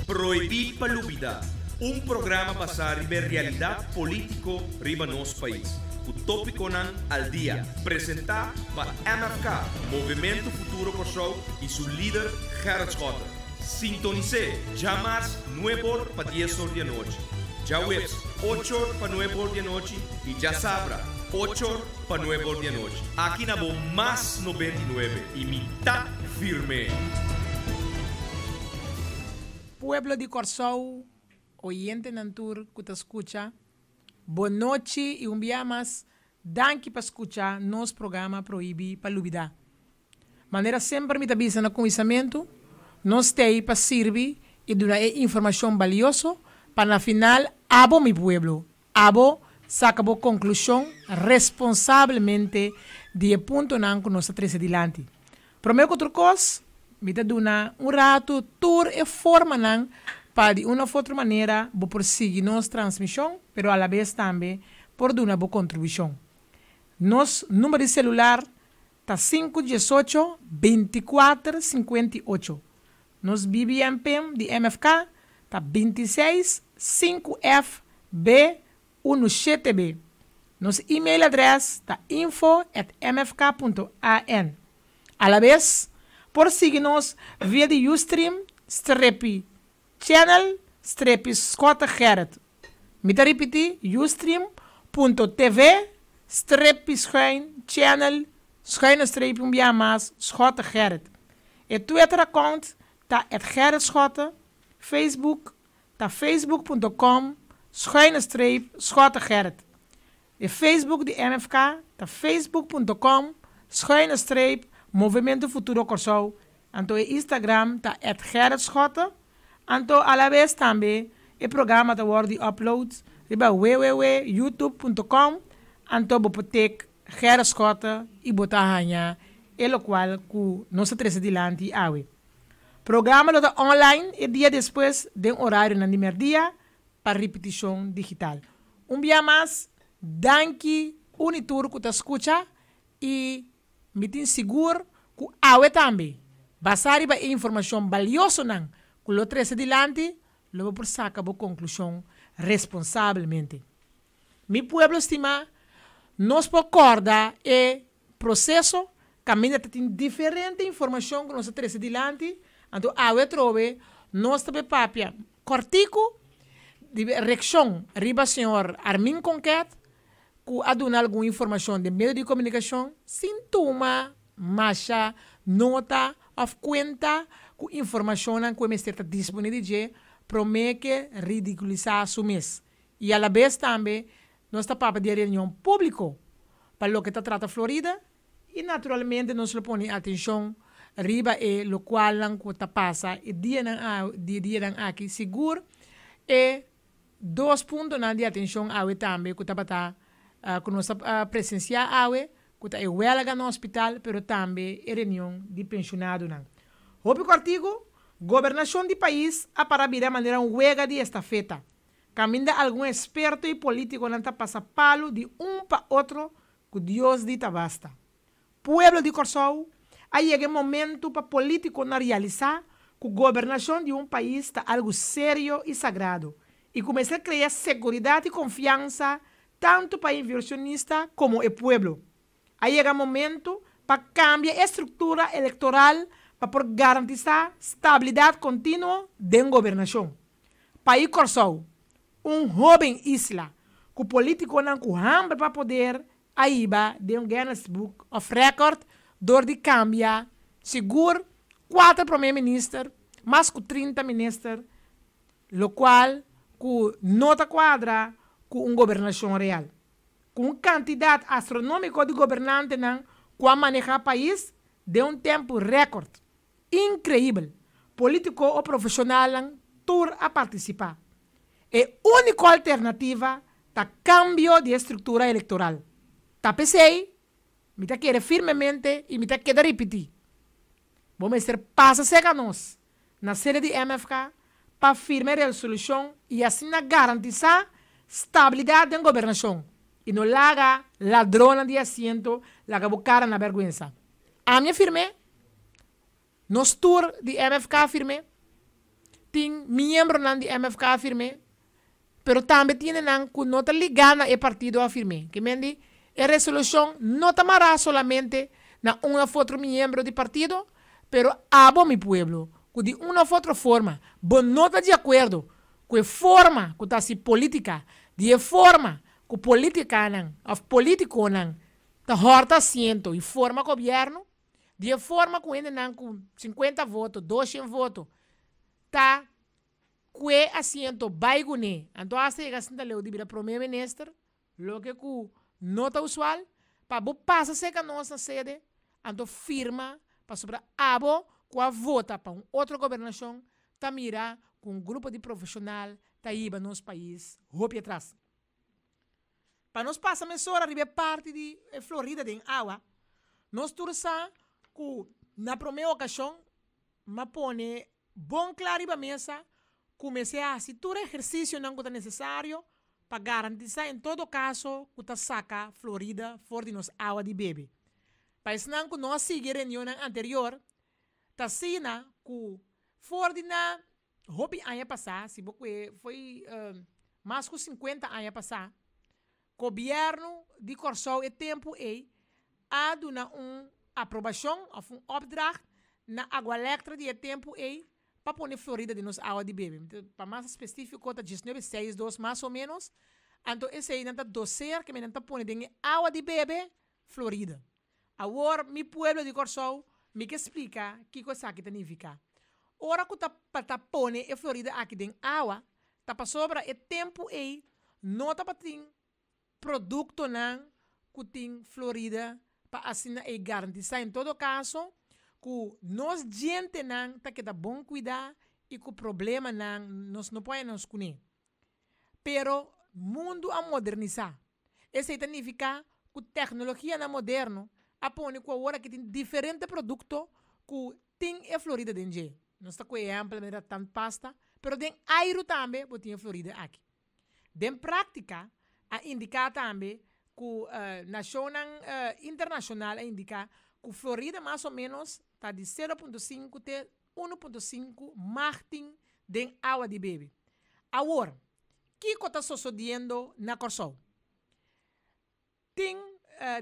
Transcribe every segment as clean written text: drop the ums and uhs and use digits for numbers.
Prohibí pa Lubidá, un programa basá riba e realidat polítiko riba nos pais, ku tópikonan al dia, presentá pa MFK, Movementu Futuro Kòrsou, i su lider Gerrit Schotte. Sintonis'é djamars nueb'or pa dies'or di anochi, djaweps och'or pa nueb'or di anochi i djasabra och'or pa nueb'or di anochi. Aki na bo Mas 99 i mi ta firm'é! Pueblo di Kòrsou, oyentenan tur ku ta skucha, bon nochi i un bia mas danki pa skucha nos programa Prohibí pa Lubidá. Manera semper mi ta bisa na kuminsamentu, nos t'ei pa sirbi i duna e informashon balioso pa na final abo mi pueblo, abo saka bo konklushon responsablemente di e puntonan ku nos ta trese dilanti. Promé ku tur kos, mi ta duna un ratu tur e formanan pa di un òf otro manera bo por sigui nos transmishon, pero alabes tambe por duna bo kontribushon. Nos number di selular ta sinku diesocho, bintikuater, sinkuenti'ocho. Nos BBMPIM di MFK ta bintiseis, sinku F B unu shete B. Nos email adrès ta info at mfk punto an. Alabes por sigui nos via di Ustream strepi channel strepi Schotte Gerrit. Mi ta ripití ustream punto TV strepi schuin channel schuine strepi un bia mas Schotte Gerrit. E Twitter account ta at Gerrit Schotte, Facebook ta facebook punto com schuine streep Schotte Gerrit. E Facebook di MFK ta facebook punto com schuine streep Movemento Futuro Kòrsou anto e Instagram ta at Gerrit Schotte anto alabes tambe e programa ta wòrdu di upload riba www youtube punto com anto bo por tek Gerrit Schotte i bo ta haña e lokual ku nos ta trese dilanti awe. Programa lo ta online e dia despues den orarionan di merdia pa ripitishon digital. Un bia mas, danki un i tur ku ta skucha i mi tin sigur ku awe tambe, basá riba e informashon baliosonan ku lo trese dilanti, lo bo por saka bo konklushon responsabelmente. Mi pueblo stimá, nos por kòrda e proseso kaminda ta tin diferente informashon ku nos a trese dilanti, anto awe atrobe nos ta bay papia kòrtiku di reakshon riba señor Armin Konket ku a duna algun informashon den medio di komunikashon sin tuma masha nota òf kuenta ku informashonnan ku e mester ta disponé di dje promé ke ridikulisá su mes. I alabes tambe nos ta papia di e reunion públiko pa loke ta trata Florida i naturalmente nos lo pone atenshon riba e lokualnan ku ta pasa e dianan di dianan aki. Sigur e dos puntonan di atenshon awe tambe ku tabata ku nos ta presensiá awe ku ta e wèlga na hospital pero tambe e reunion di penshonadonan. Hopi kòrtiku, gobernashon di pais a para bira manera un wega di estafeta. Kaminda algun esperto i polítikonan ta pasa palu di un pa otro ku Dios di ta basta. Pueblo di Kòrsou, a yega e momentu pa polítikonan realisá ku gobernashon di un pais ta algu serio i sagrado i ku mester krea seguridat i konfiansa tantu pa e invershonista komo e pueblo. A yega momentu pa kambia e struktura elektoral pa por garantisá stabilidat kontinuo den gobernashon. Pais Kòrsou, un hóben isla ku polítikonan ku hamber pa poder a hiba den Guinness Book of Record dor di kambia sigur kuater promé minister, mas ku 30 minister, lokual ku no ta kuadra ku un gobernashon real. Ku un kantidat astronómiko di gobernantenan ku a manehá pais den un tempu rèkòrt. Inkreibel! Polítiko o profeshonalnan tur a partisipá. E úniko alternativa ta kambio di e struktura elektoral. Ta p'esei mi ta kere firmemente i mi ta keda ripití, bo mester pasa serka nos na sede di MFK pa firma e resolushon i asina garantisá stabilidat den gobernashon i no laga ladronnan di asiento laga bo kara na bèrgwensa. Ami a firm'é. Nos tur di MFK a firm'é. Tin miembronan di MFK a firm'é, pero tambe tin hendenan ku no ta ligá na e partido a firm'é. Ke men di, e resolushon no ta mará solamente na un òf otro miembro di partido, pero abo, mi pueblo, ku di un òf otro forma bo no ta di akuerdo ku e forma ku ta hasi polítika, di e forma ku politikanan òf polítikonan ta hòrta asiento i forma gobièrnu, Di e forma ku hendenan ku sinkuenta voto, doshen voto ta kue asiento bai kuné, anto asta yega sinta leu di bira prome minister, loke ku no ta usual, pa bo pasa serka nos na sede, anto firma pasobra abo ku a vota pa un otro gobernashon ta mira ku un grupo di profeshonal ta hiba nos pais hopi atras. Pa nos pasa mesora riba e parti di e Florida den awa, nos tur sa ku na promé okashon m'a pone bon kla riba mesa ku mester hasi tur ehersisionan ku ta nesesario pa garantisá en todo kaso ku ta saka Florida for di nos awa di bebe. Pa esnan ku no a sigui e reunionnan anterior, ta asina ku for di na Hopi aña pasá, si bo kue foi mas ku sinkuenta aña pasá, gobièrnu di Kòrsou e tempu ei a duna un aprobashon òf un opdracht na Agualectra di e tempu ei pa pone Florida den nos awa di bebe. Pa mas spesífiko ta diesnuebe seis dos mas o ménos. Anto esei nan ta doser ke nan ta pone den e awa di bebe Florida. Awor mi pueblo di Kòrsou, mi ke splika kiko esaki ta nifiká. Ora ku ta pa ta pone e Florida aki den awa, ta pasobra e tempu ei no tabatin produktonan ku tin Florida pa asina ei garantisá en todo kaso ku nos djentenan ta keda bon kuidá i ku problemanan nos no por haña nos kuné. Pero mundu a modernisá. Esei ta nifiká ku teknologianan moderno a pone ku awor aki tin diferente produkto ku tin e florida den dje. Nos ta ku ehèmpel manera tandpasta, pero den airu tambe bo tin e florida aki. Den práktika a indiká tambe ku nashonnan internashonal a indiká ku florida mas o ménos ta di 0.5 te 1.5 mag tin den awa di bebe. Awor, Kiko ta sosodiendo na Kòrsou? Tin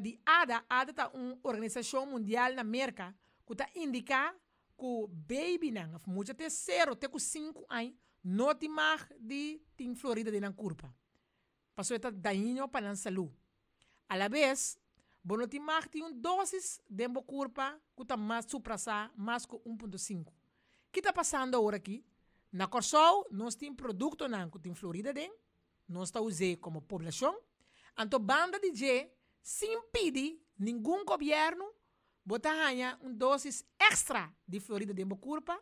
di ada, ada ta un organisashon mundial na Merka ku ta indiká ku beibinan òf mucha te sero te ku sinku añ no tin mag di tin florida den nan kurpa, pasobra e ta dañino pa nan salú. Alabes, bo no tin mag tin un dósis den bo kurpa ku ta mas suprasá mas ku 1.5. Ki ta pasando awor aki? Na Kòrsou nos tin produktonan ku tin florida den, nos ta us'é komo poblashon, anto banda di dje, sin pidi ningun gobièrnu, bo ta haña un dósis èkstra di florida den bo kurpa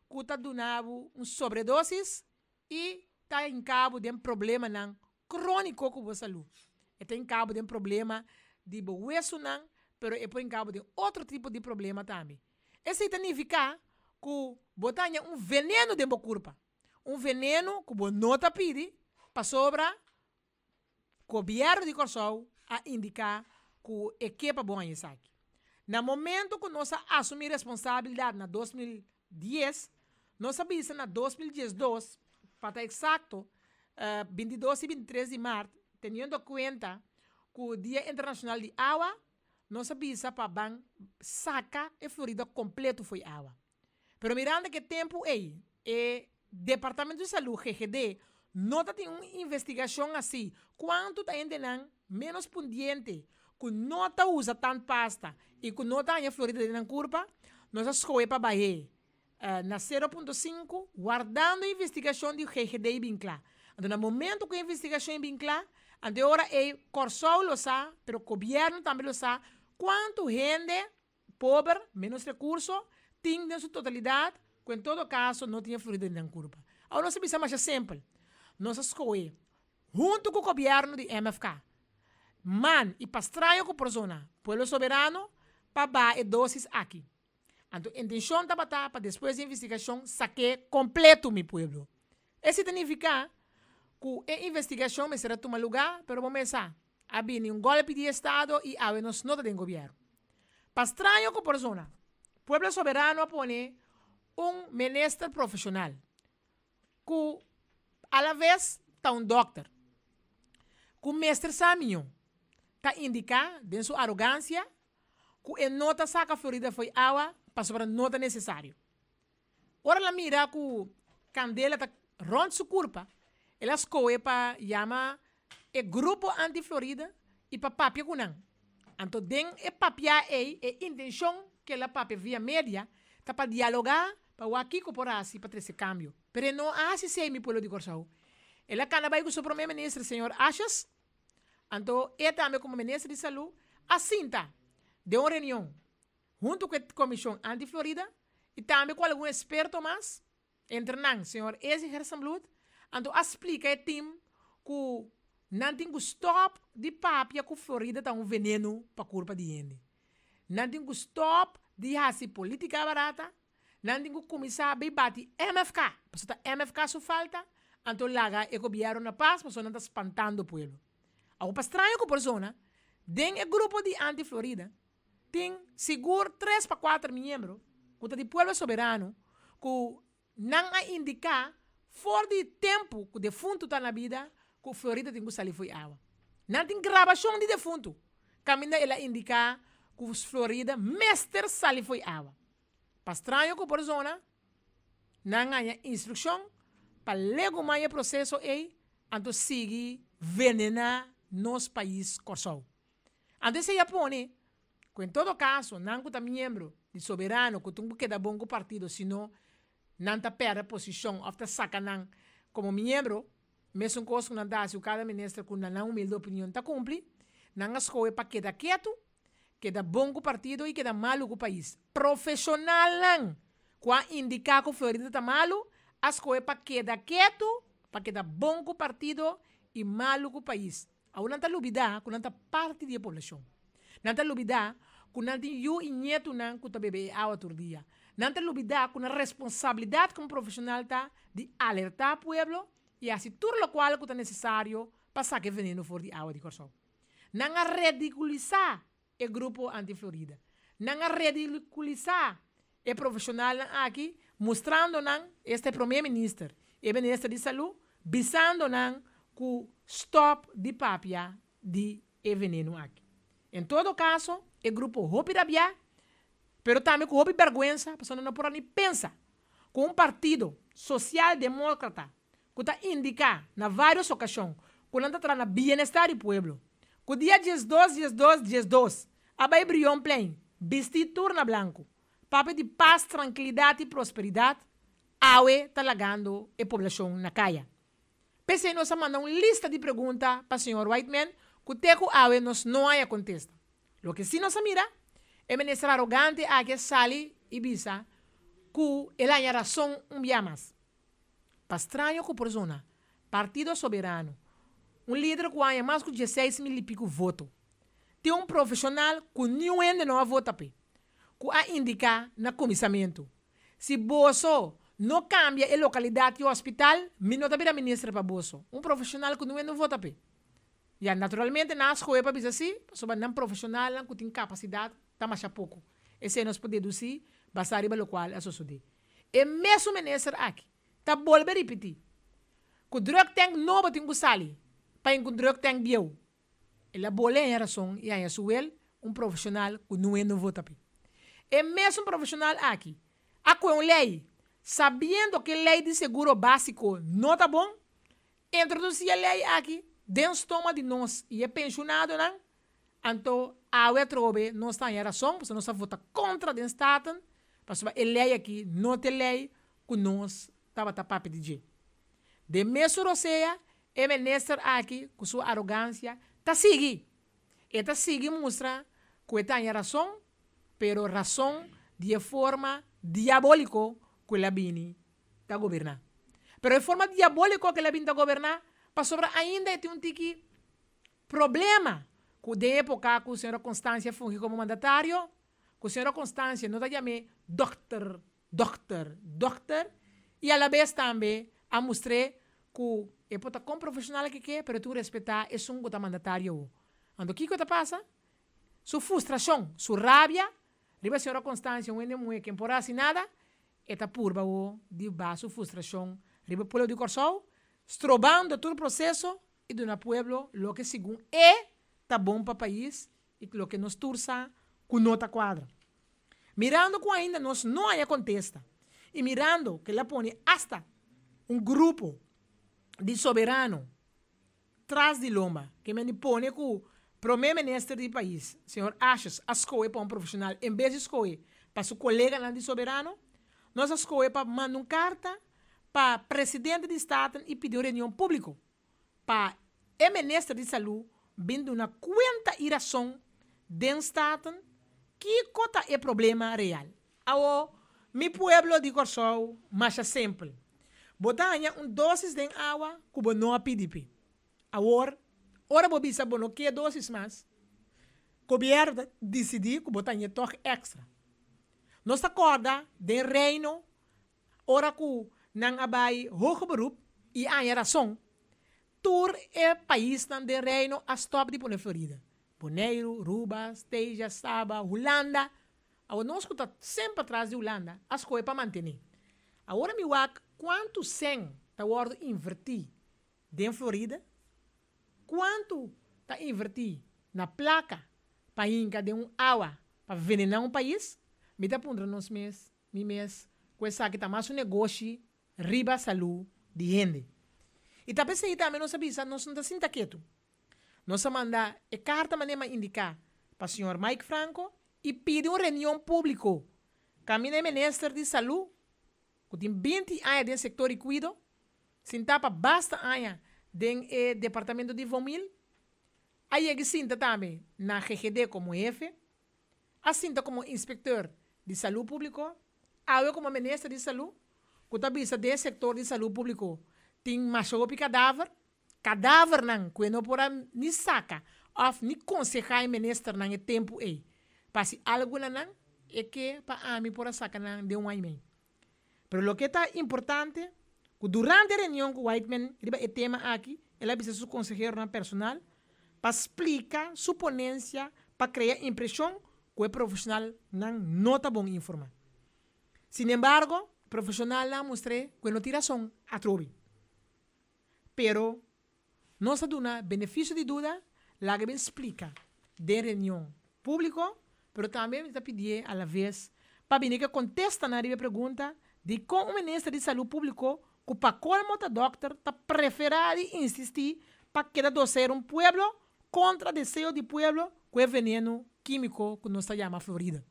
ku ta duna bo un sobredosis i ta hinka bo den problemanan króniko ku bo salú. E ta hinka bo den problema di bo wesunan, pero e por hinka bo den otro tipo di problema tambe. Esei ta nifiká ku bo ta haña un veneno den bo kurpa, un veneno ku bo no ta pidi pasobra Gobièrnu di Kòrsou a indiká ku e ke pa bo haña esaki. Na momento ku nos a asumí responsabilidat na 2010, nos a bisa na 2012, pa ta eksakto, 22 i 23 di mart, teniendo kuenta ku Dia Internashonal di Awa, nos a bisa pa ban saka e Florida kompleto fo'i awa. Pero mirando ku e tempu ei e Departamento di Salú, GGD, no ta tin un investigashon así kuantu ta hendenan ménos pundiente ku no ta usa tandpasta i ku no ta haña Florida den nan kurpa, nos a skohe pa bah'é na 0.5 wardando investigashon di GGD bin kla. Anto na momento ku e investigashon bin kla, anto e ora ei Kòrsou lo sa, pero gobièrnu tambe lo sa kuantu hende Pober, menos rekurso, tin den su totalidat, ku en todo kaso no tin e florida den nan kurpa. Awor nos a bisa masha simpel, nos a skohe, huntu ku gobièrnu di MFK, man i pa straño ku persona, Pueblo Soberano, pa baha e dosis aki. Anto intenshon tabata pa despues di investigashon sak'é kompletu, mi pueblo. Esei ta nifiká ku e investigashon mester a tuma lugá, pero bo mes sa, a bini un gòlpi di estado i awe nos no ta den gobièrnu. Pa straño ku por zona, Pueblo Soberano a pone un minister profeshonal. ku alaves ta un dòkter, ku mester sa mió, ta indiká den su arogansia ku e no ta saka Florida fo'i awa pasobra no ta nesesario. Ora el a mira ku kandela ta rònt su kurpa, el a skohe pa yama e grupo anti-Florida i pa papia ku nan. Anto den e papiá ei, e intenshon ku el a papia via media ta pa dialogá pa wak kiko por hasi pa trese kambio. Pero e no a hasi esei, mi pueblo di Kòrsou. El a kana bai ku su promé minister, señor Asjes, anto e tambe komo minister di salú a sinta den un reunion huntu ku e Komishon Anti-Florida i tambe ku algun eksperto mas, entre nan señor Ezi Gerstenbluth, anto a splika e tim ku nan tin ku stòp di papia ku Florida ta un venenu pa kurpa di hende. Nan tin ku stòp di hasi politika barata, nan tin ku kuminsá bai bati MFK, pasobra ta MFK su falta, anto laga e gobièrnu na pas pasobra nan ta spantando pueblo. Awor pa straño ku por zona, den e grupo di anti-Florida, Tin sigur tres pa kuater miembro ku ta di Pueblo Soberano ku nan a indiká for di tempu ku defuntu ta na bida ku Florida tin ku sali fo'i awa. Nan tin grabashon di defuntu kaminda el a indiká ku Florida mester sali fo'i awa. Pa straño ku por zona, nan haña instrukshon pa legumá e proseso ei anto sigui venená nos pais Kòrsou. Anto esei a pone ku en todo kaso nan ku ta miembro di Soberano ku tin ku keda bon ku partido sino nan ta pèrdè posishon òf ta saka nan komo miembro, mesun kos ku nan ta hasi ku kada minister ku na nan humilde opinion ta kumpli, nan a skohe pa keda ketu, keda bon ku partido i keda malu ku pais. Profeshonalnan ku a indiká ku Florida ta malu a skohe pa keda ketu, pa keda bon ku partido i malu ku pais. Awor nan ta lubidá ku nan ta parti di e poblashon. Nan ta lubidá ku nan tin yu i ñetunan ku ta bebe e awa tur dia. Nan ta lubidá ku nan responsabilidat komo profeshonal ta di alertá pueblo i hasi tur lokual ku ta nesesario pa saka e veneno for di awa di Kòrsou. Nan a redikulisá e grupo anti-Florida. Nan a redikulisá e profeshonalnan aki mustrando nan, esta e prome minister i e minister di salú, bisando nan ku stòp di papia di e venenu aki. En todo kaso, e grupo hopi rabiá, pero tambe ku hopi bèrgwensa, pasobra nan no por a ni pensa ku un partido sosial-demókrata ku ta indiká na vários okashon ku nan ta traha na bienestar di pueblo, ku dia 12 12 12 a bai Brionplein bistí tur na blanku, papia di pas, trankilidat i prosperidat, awe ta lagando e poblashon na kaya. P'esei nos a manda un lista di pregunta pa señor Whiteman ku te ku awe nos no haña kontesta. Loke sí nos a mira, e minister arogante aki a sali i bisa ku el haña rason un bia mas. Pa straño ku por zona, Partido Soberano, un lider ku haña mas ku dieseis mil i piku voto, tin un profeshonal ku niun hende no a vota p'e, ku a indiká na kuminsamentu, Si boso no kambia e lokalidat di hospital, mi no ta bira minister pa boso. Un profeshonal ku niun hende no vota p'e. Ya, naturalmente nan a skohe pa bisa si, pasobra nan profeshonalnan ku tin kapasidat ta masha poko. Esei nos por dedusí basá riba lokual a sosodé. E mesun minister aki ta bolbe ripití ku drug tank nobo tin ku sali pa hin ku drug tank bieu. El a bole haña rason i haña su wel un profeshonal ku nue no vota p'e. E mesun profeshonal aki a kue un lei sabiendo ku e lei di seguro básiko no ta bon, introdusí e lei aki den stoma di nos i e penshonadonan. Anto awe atrobe nos ta haña rason pasobra nos a vota kontra den Staten pasobra e lei aki no ta e lei ku nos tabata papia di dje. Den mesun rosea e minister aki ku su arogansia ta sigui. E ta sigui mustra ku e ta haña rason pero rason di e forma diabóliko ku el a bini ta goberná. Pero e forma diabóliko ku el a bini ta goberná pasobra ainda e tin un tiki Problema ku den epoka ku señora Constancia fungi komo mandatario, ku señora Constancia no ta yam'é dòkter, dòkter, dòkter i alabes tambe a mustr'é ku e por ta kon profeshonal ke ke pero e tin ku respetá esun ku ta mandatario awo. Anto kiko ta pasa? Su frustrashon, su rabia riba señora Constancia un hende muhé ken por hasi nada, e ta purba awo di baha su frustrashon. riba pueblo di Kòrsou, strobando tur proseso i duna pueblo loke segun e ta bon pa pais i loke nos tur sa ku no ta kuadra. Mirando ku ainda nos no haya kontesta i mirando ku el a pone asta un grupo di soberano tras di lomba, ke men di pone ku Prome Minister di pais, señor Asjes, a skohe pa un profeshonal en bes di skohe pa su koleganan di soberano, nos a skohe pa manda un karta pa Presidente di Staten i pidi un reunion públiko pa e Minister di Salú bin duna kuenta i rason den Staten kiko ta e problema real. Awo, mi pueblo di Kòrsou, masha simpel. Bo ta haña un dósis den awa ku bo no a pidi p'e. Awor, ora bo bisa bo no ke dósis mas, gobièrnu ta disidí ku bo ta hañ'é tòg èkstra. Nos ta kòrda den Reino ora ku nan a bai hoge beroep i a haña rason, tur e paisnan den Reino a stòp di pone Florida. Boneiru, Ruba, Steja, Saba, Hulanda. Awor nos ku ta semper tras di Hulanda a skohe pa mantené. Awor mi wak kuantu sèn ta wòrdu invertí den Florida, kuantu ta invertí na plaka pa hinka den un awa pa venená un pais, mi ta puntra nos mes, mi mes, ku esaki ta mas un negoshi riba salú di hende. I ta p'esei tambe nos a bisa nos no ta sinta ketu. Nos a manda e karta manera mi a indiká pa señor Mike Franco i pidi un reunion públiko kaminda e minister di Salú, ku tin binti aña den sektor di kuido, sintá pa basta aña den e departamento di Vomil, a yega i sinta tambe na GGD komo hefe, a sinta komo inspekteur di salú públiko, awe komo minister di salú, ku ta bisa den e sektor di salú públiko tin masha hopi kadaver, kadavernan ku e no por a ni saka òf ni konsehá e ministernan e tempu ei pa hasi algu na nan, e ke pa ami por a saka nan den un aña i mei. Pero loke ta importante, ku durante e reunion ku Whiteman riba e tema aki, el a bisa su konseheronan personal pa splika su ponensia pa krea impreshon ku e profeshonalnan no ta bon informá. Sinembargo, profeshonalnan a mustr'é ku e no tin rason atrobe. Pero nos a duna benefisio di duda, laga bin splika den reunion públiko, pero tambe mi ta pidié alaves pa bini ku e kontestanan riba e pregunta dikon un minister di Salú Públiko ku pa kolmo ta dòkter ta preferá di insistí pa keda doser un pueblo kontra deseo di pueblo ku e veneno kímiko ku nos ta yama Florida.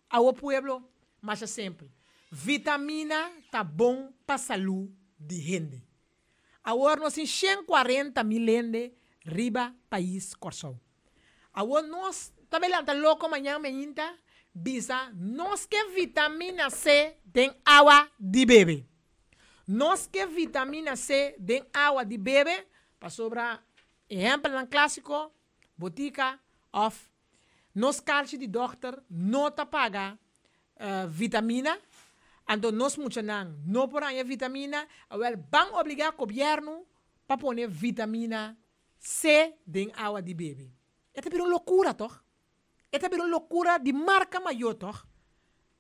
Awo pueblo, masha simpel. Vitamina ta bon pa salú di hende. Awor nos tin 140 mil hende riba pais Kòrsou. Awor nos ta bai lanta loko mañan meinta bisa nos ke vitamina C den awa di bebe. Nos ke vitamina C den awa di bebe pasobra ehèmpelnan klásiko, botika òf Nos karchi di dòkter no ta paga vitamina, anto nos muchanan no por haña vitamina, awèl ban obligá gobièrnu pa pone vitamina C den awa di bebe. E ta bira un lokura tòg? E ta bira un lokura di marka mayó tòg?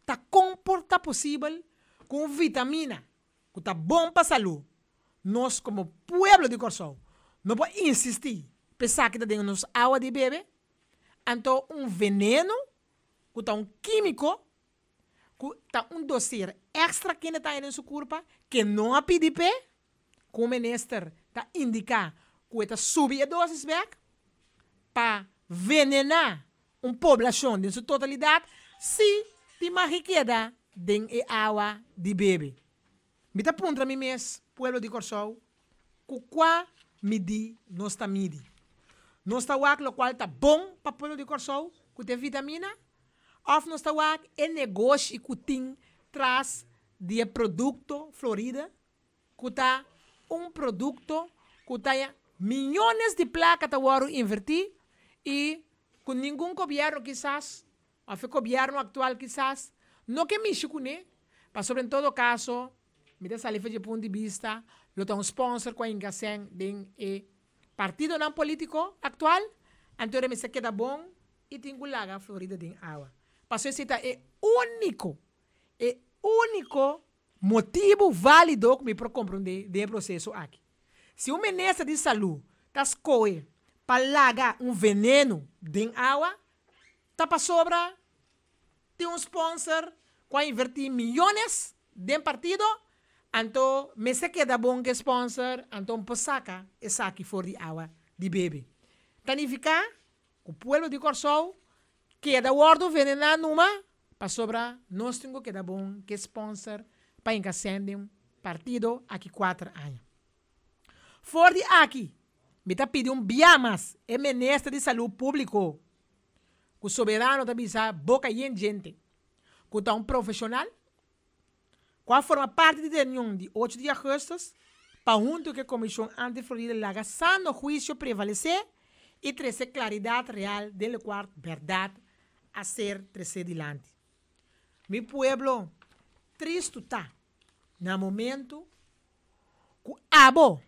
Ta kon por ta posibel ku un vitamina ku ta bon pa salú, nos komo pueblo di Kòrsou no por insistí pa esaki ta den nos awa di bebe? Anto un veneno ku ta un kímiko ku ta un doser èkstra kende ta haña den su kurpa ke no a pidi p'e, ku un minister ta indiká ku e ta subi e dosis bèk pa venená un poblashon den su totalidat, si tin magi keda den e awa di bebe. Mi ta puntra mi mes, pueblo di Kòrsou, ku kua midí nos ta midi? Nos ta wak lokual ta bon pa pueblo di Kòrsou ku ta e vitamina? Òf nos ta wak e negoshi ku tin tras di e produkto Florida ku ta un produkto ku ta miyones di plaka ta wòrdu invertí i ku ningun gobièrnu kisas òf e gobièrnu aktual kisas no ke mishi kuné pasobra en todo kaso Mi ta sali for dje punt di bista lo ta un sponsor ku a hinka sèn den e partidonan polítiko aktual, anto e mester keda bon i tin ku laga Florida den awa. Pasobra esei ta e úniko, e úniko Motibu válido ku mi por komprondé den e proseso aki. Si un minister di salú ta skohe pa laga un venenu den awa, ta pasobra tin un sponsor ku a invertí miyones den partido, anto mester keda bon ku e sponsor, anto por saka esaki for di awa di bebe. Ta nifiká ku pueblo di Kòrsou keda wòrdu venená numa pasobra nos tin ku keda bon ku e sponsor pa hinka sèn den partido aki kuater aña. For di aki mi ta pidi un bia mas e minister di Salú Públiko ku Soberano ta bisa boka yen djente ku ta un profeshonal ku a forma parti di reunion di ocho di augustus pa huntu ku e Komishon Anti-Florida laga sano huisio prevalesé i trese klaridat real den lokual bèrdat a ser tresé dilanti. Mi pueblo tristu ta na momentu ku abo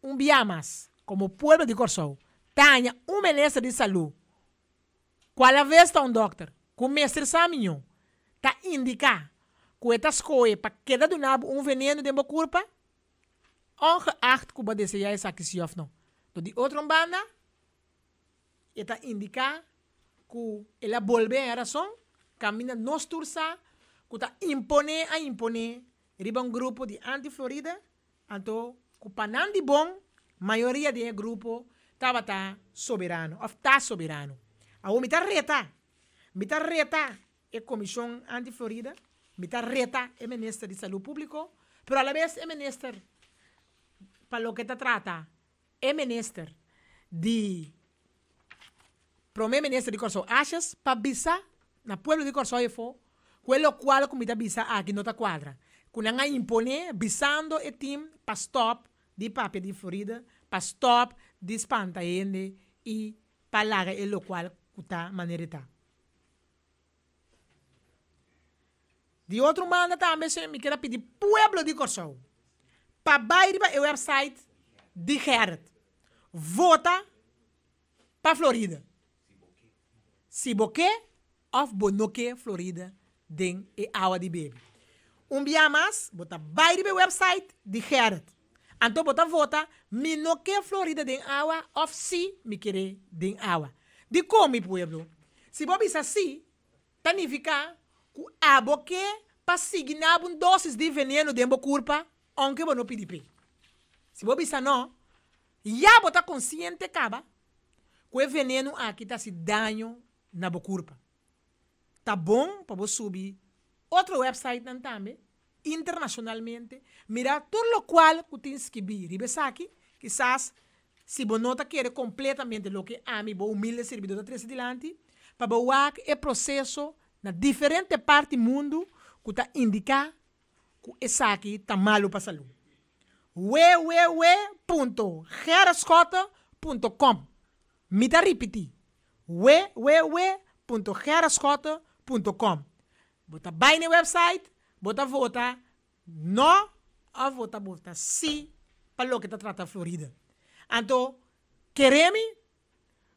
un bia mas komo pueblo di Kòrsou ta haña un minister di salú ku alaves ta un dòkter ku mester sa miñó ta indiká ku e ta skohe pa keda duna bo un veneno den bo kurpa, ongeacht ku bo a deseá esaki si òf no. Dor di otro un banda, e ta indiká ku el a bolbe haña rason, kaminda nos tur sa ku ta imponé a imponé riba un grupo di anti-Florida, anto ku pa nan di bon, mayoria den e grupo tabata soberano òf ta soberano. Awor mi ta reta, mi ta reta e Komishon Anti-Florida, mi ta reta e Minister di Salú Públiko, pero alabes e Minister pa loke ta trata e Minister di Prome Minister di Kòrsou Asjes pa bisa na pueblo di Kòrsou efo ku e lokual ku mi ta bisa aki no ta kuadra, ku nan a imponé bisando e tim pa stòp di papia di Florida, pa stòp di spanta hende i pa laga e lokual ku ta manera e ta. Di otro banda tambe mi kier a pidi pueblo di Kòrsou pa bai riba e website di Gerrit vota pa Florida si bo ke òf bo no ke Florida den e awa di bebe. Un bia mas bo ta bai riba e website di Gerrit anto bo ta vota mi no ke Florida den awa òf si mi kere den awa. Dikon mi pueblo? Si bo bisa si, ta nifiká ku abo ke pa sigui na bo un dosis di veneno den bo kurpa ounke bo no pidi p'e. Si bo bisa nò, ya bo ta konsiente kaba ku e veneno aki ta hasi daño na bo kurpa. Ta bon pa bo subi otro wèpsaitnan tambe internashonalmente, mira tur lokual ku tin skibí riba esaki, kisas si bo no ta kere kompletamente loke ami, bo humilde sirbidó ta trese dilanti, pa bo wak e proseso na diferente parti mundu ku ta indiká ku esaki ta malu pa salú. Www punto gerritschotte punto com Mi ta ripití, www punto gerritschotte punto com Bo ta bai na e website, bo ta vota no of bo ta vota si pa loke ta trata Florida. Anto kere mi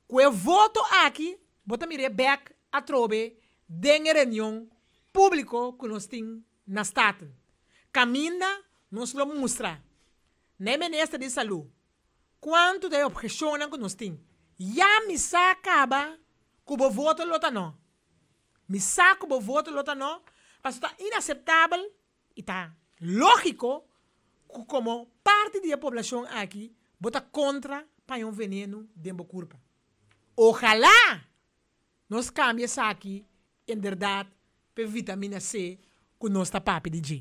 ku e voto aki bo ta mir'é bek atrobe den e reunion públiko ku nos tin na Staten. Kaminda nos lo mustra na e minister di Salú kuantu ta e obheshonnan ku nos tin. Ya mi sa kaba ku bo voto lo ta no. Mi sa ku bo voto lo ta no, pasobra ta inaseptabel i ta lógiko ku komo parti di e poblashon aki bo ta kontra paña un venenu den bo kurpa. Ojalá nos kambia esaki inderdat p'e vitamina C ku nos ta papia di dje.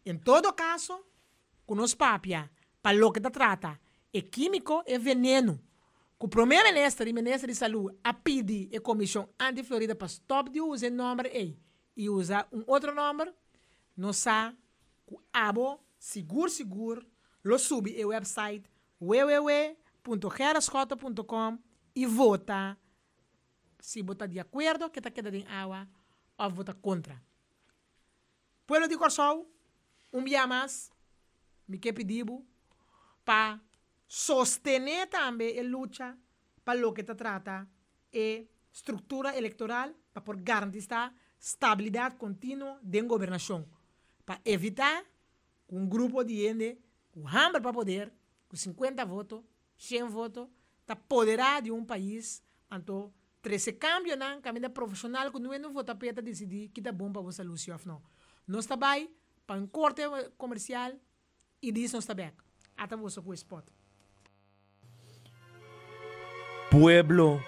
En todo kaso, ku nos papia pa loke ta trata e kímiko, e venenu, ku Promé Minister i Minister di Salú a pidi e Komishon Anti-Florida pa stòp di usa e nòmber ei i usa un otro nòmber, nos sa ku abo sigur sigur lo subi e wèpsait www punto gerritschotte punto com i vota si bo ta di akuerdo ke ta keda den awa òf bo ta kontra. Pueblo di Kòrsou, un bia mas mi ke pidi bo pa sostené tambe e lucha pa loke ta trata e struktura elektoral pa por garantistá stabilidat kontinuo den gobernashon. Pa evitá ku un grupo di hende ku hamber pa poder, ku 50 voto, 100 voto, ta poderá di un pais, anto trese kambionan kaminda profeshonal ku no hende vota p'e ta disidí ki ta bon pa bo salú si òf no. Nos ta bai pa un korte komersial i dis nos ta bèk. Ata boso ku e spòt. Pueblo,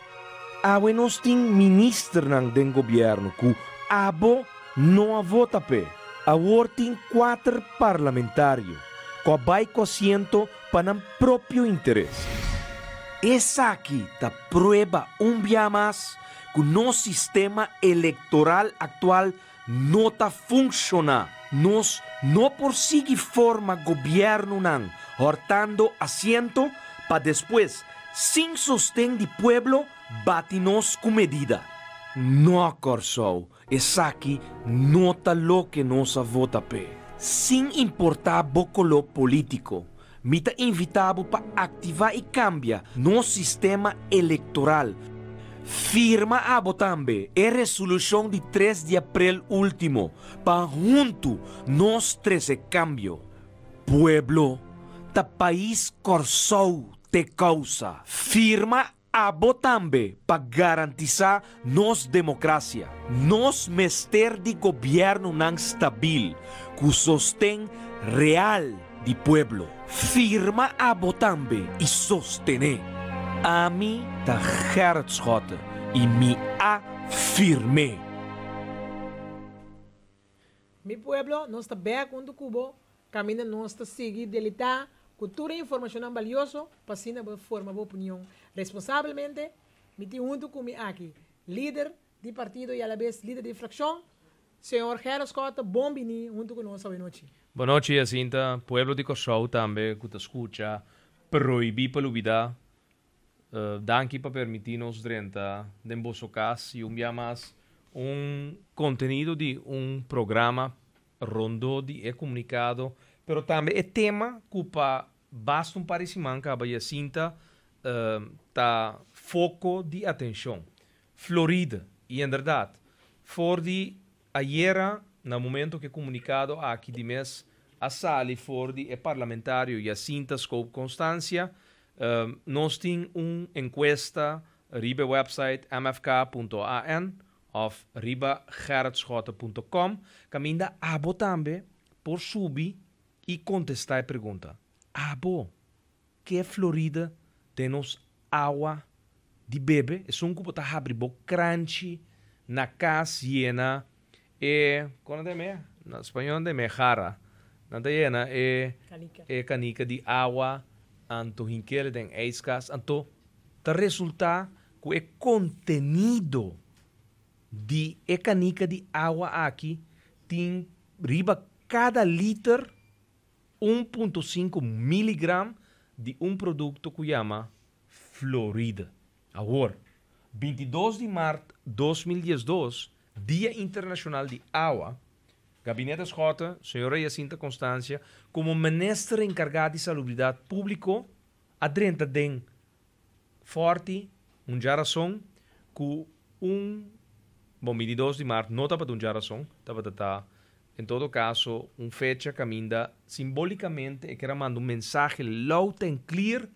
awe nos tin ministernan den gobièrnu ku abo no a vota p'e. Awor tin kuater parlamentario ku a bai ku asiento pa nan propio interes. Esaki ta prueba un bia mas ku nos sistema elektoral aktual no ta funshoná. Nos no por sigui forma gobièrnunan hòrtando asiento pa despues, sin sosten di pueblo, bati nos ku medida. No, Kòrsou, esaki no ta loke nos a vota p'e. Sin importá bo koló polítiko, mi ta invitá bo pa aktivá i kambia nos sistema elektoral. Firma abo tambe e resolushon di 3 di aprel último pa huntu nos trese kambio. Pueblo, ta pais Kòrsou t'e kousa. Firma abo tambe pa garantisá nos demokrasia. Nos mester di gobièrnunan stabil ku sosten real di pueblo. Firma abo tambe i sostené. Ami ta Gerrit Schotte i mi a firm'é. Mi pueblo, nos ta bèk huntu ku bo, kaminda nos ta sigui delitá ku tur e informashonnan balioso pa asina bo forma bo opinion responsabelmente. Mi tin huntu ku mi aki lider di partido i alabes lider di frakshon, señor Gerrit Schotte, bon bini huntu ku nos awenochi. Bon nochi Jacinta, pueblo di Kòrsou tambe ku ta skucha Prohibí pa Lubidá. Danki pa permití nos drenta den boso kas i un bia mas un kontenido di un programa rondó di e komunikado, pero tambe e tema ku pa basta un par di siman kaba Jacinta ta foko di atenshon, Florida. I enderdat, for di ayera na momento ku e komunikado aki di mes a sali for di e parlamentario Jacinta Scope Constancia, nos tin un enkuesta riba e website mfk.an òf riba gerritschotte.com kaminda abo tambe por subi i kontestá e pregunta, Abo ke Florida den nos awa di bebe? Esun ku bo ta habri bo kranchi na kas yena e, kon nan ta yama e? Na spañol nan ta yama e jarra. Nan ta yena e e kanika di awa anto hinkele den ijskas anto ta resulta ku e kontenido di e kanika di awa aki tin riba kada liter 1.5 miligram di un produkto ku yama Floride. Awor, 22 di mart 2012, Dia Internashonal di Awa, Gabinete Schotte, señora Jacinta Constancia, komo minister enkargá di Salubridat Públiko, a drenta den Fòrti un djarason ku un, bon, 22 di mart no tabata un djarason, tabata ta en todo kaso un fecha kaminda simbólikamente e ker a manda un mensahe loud and clear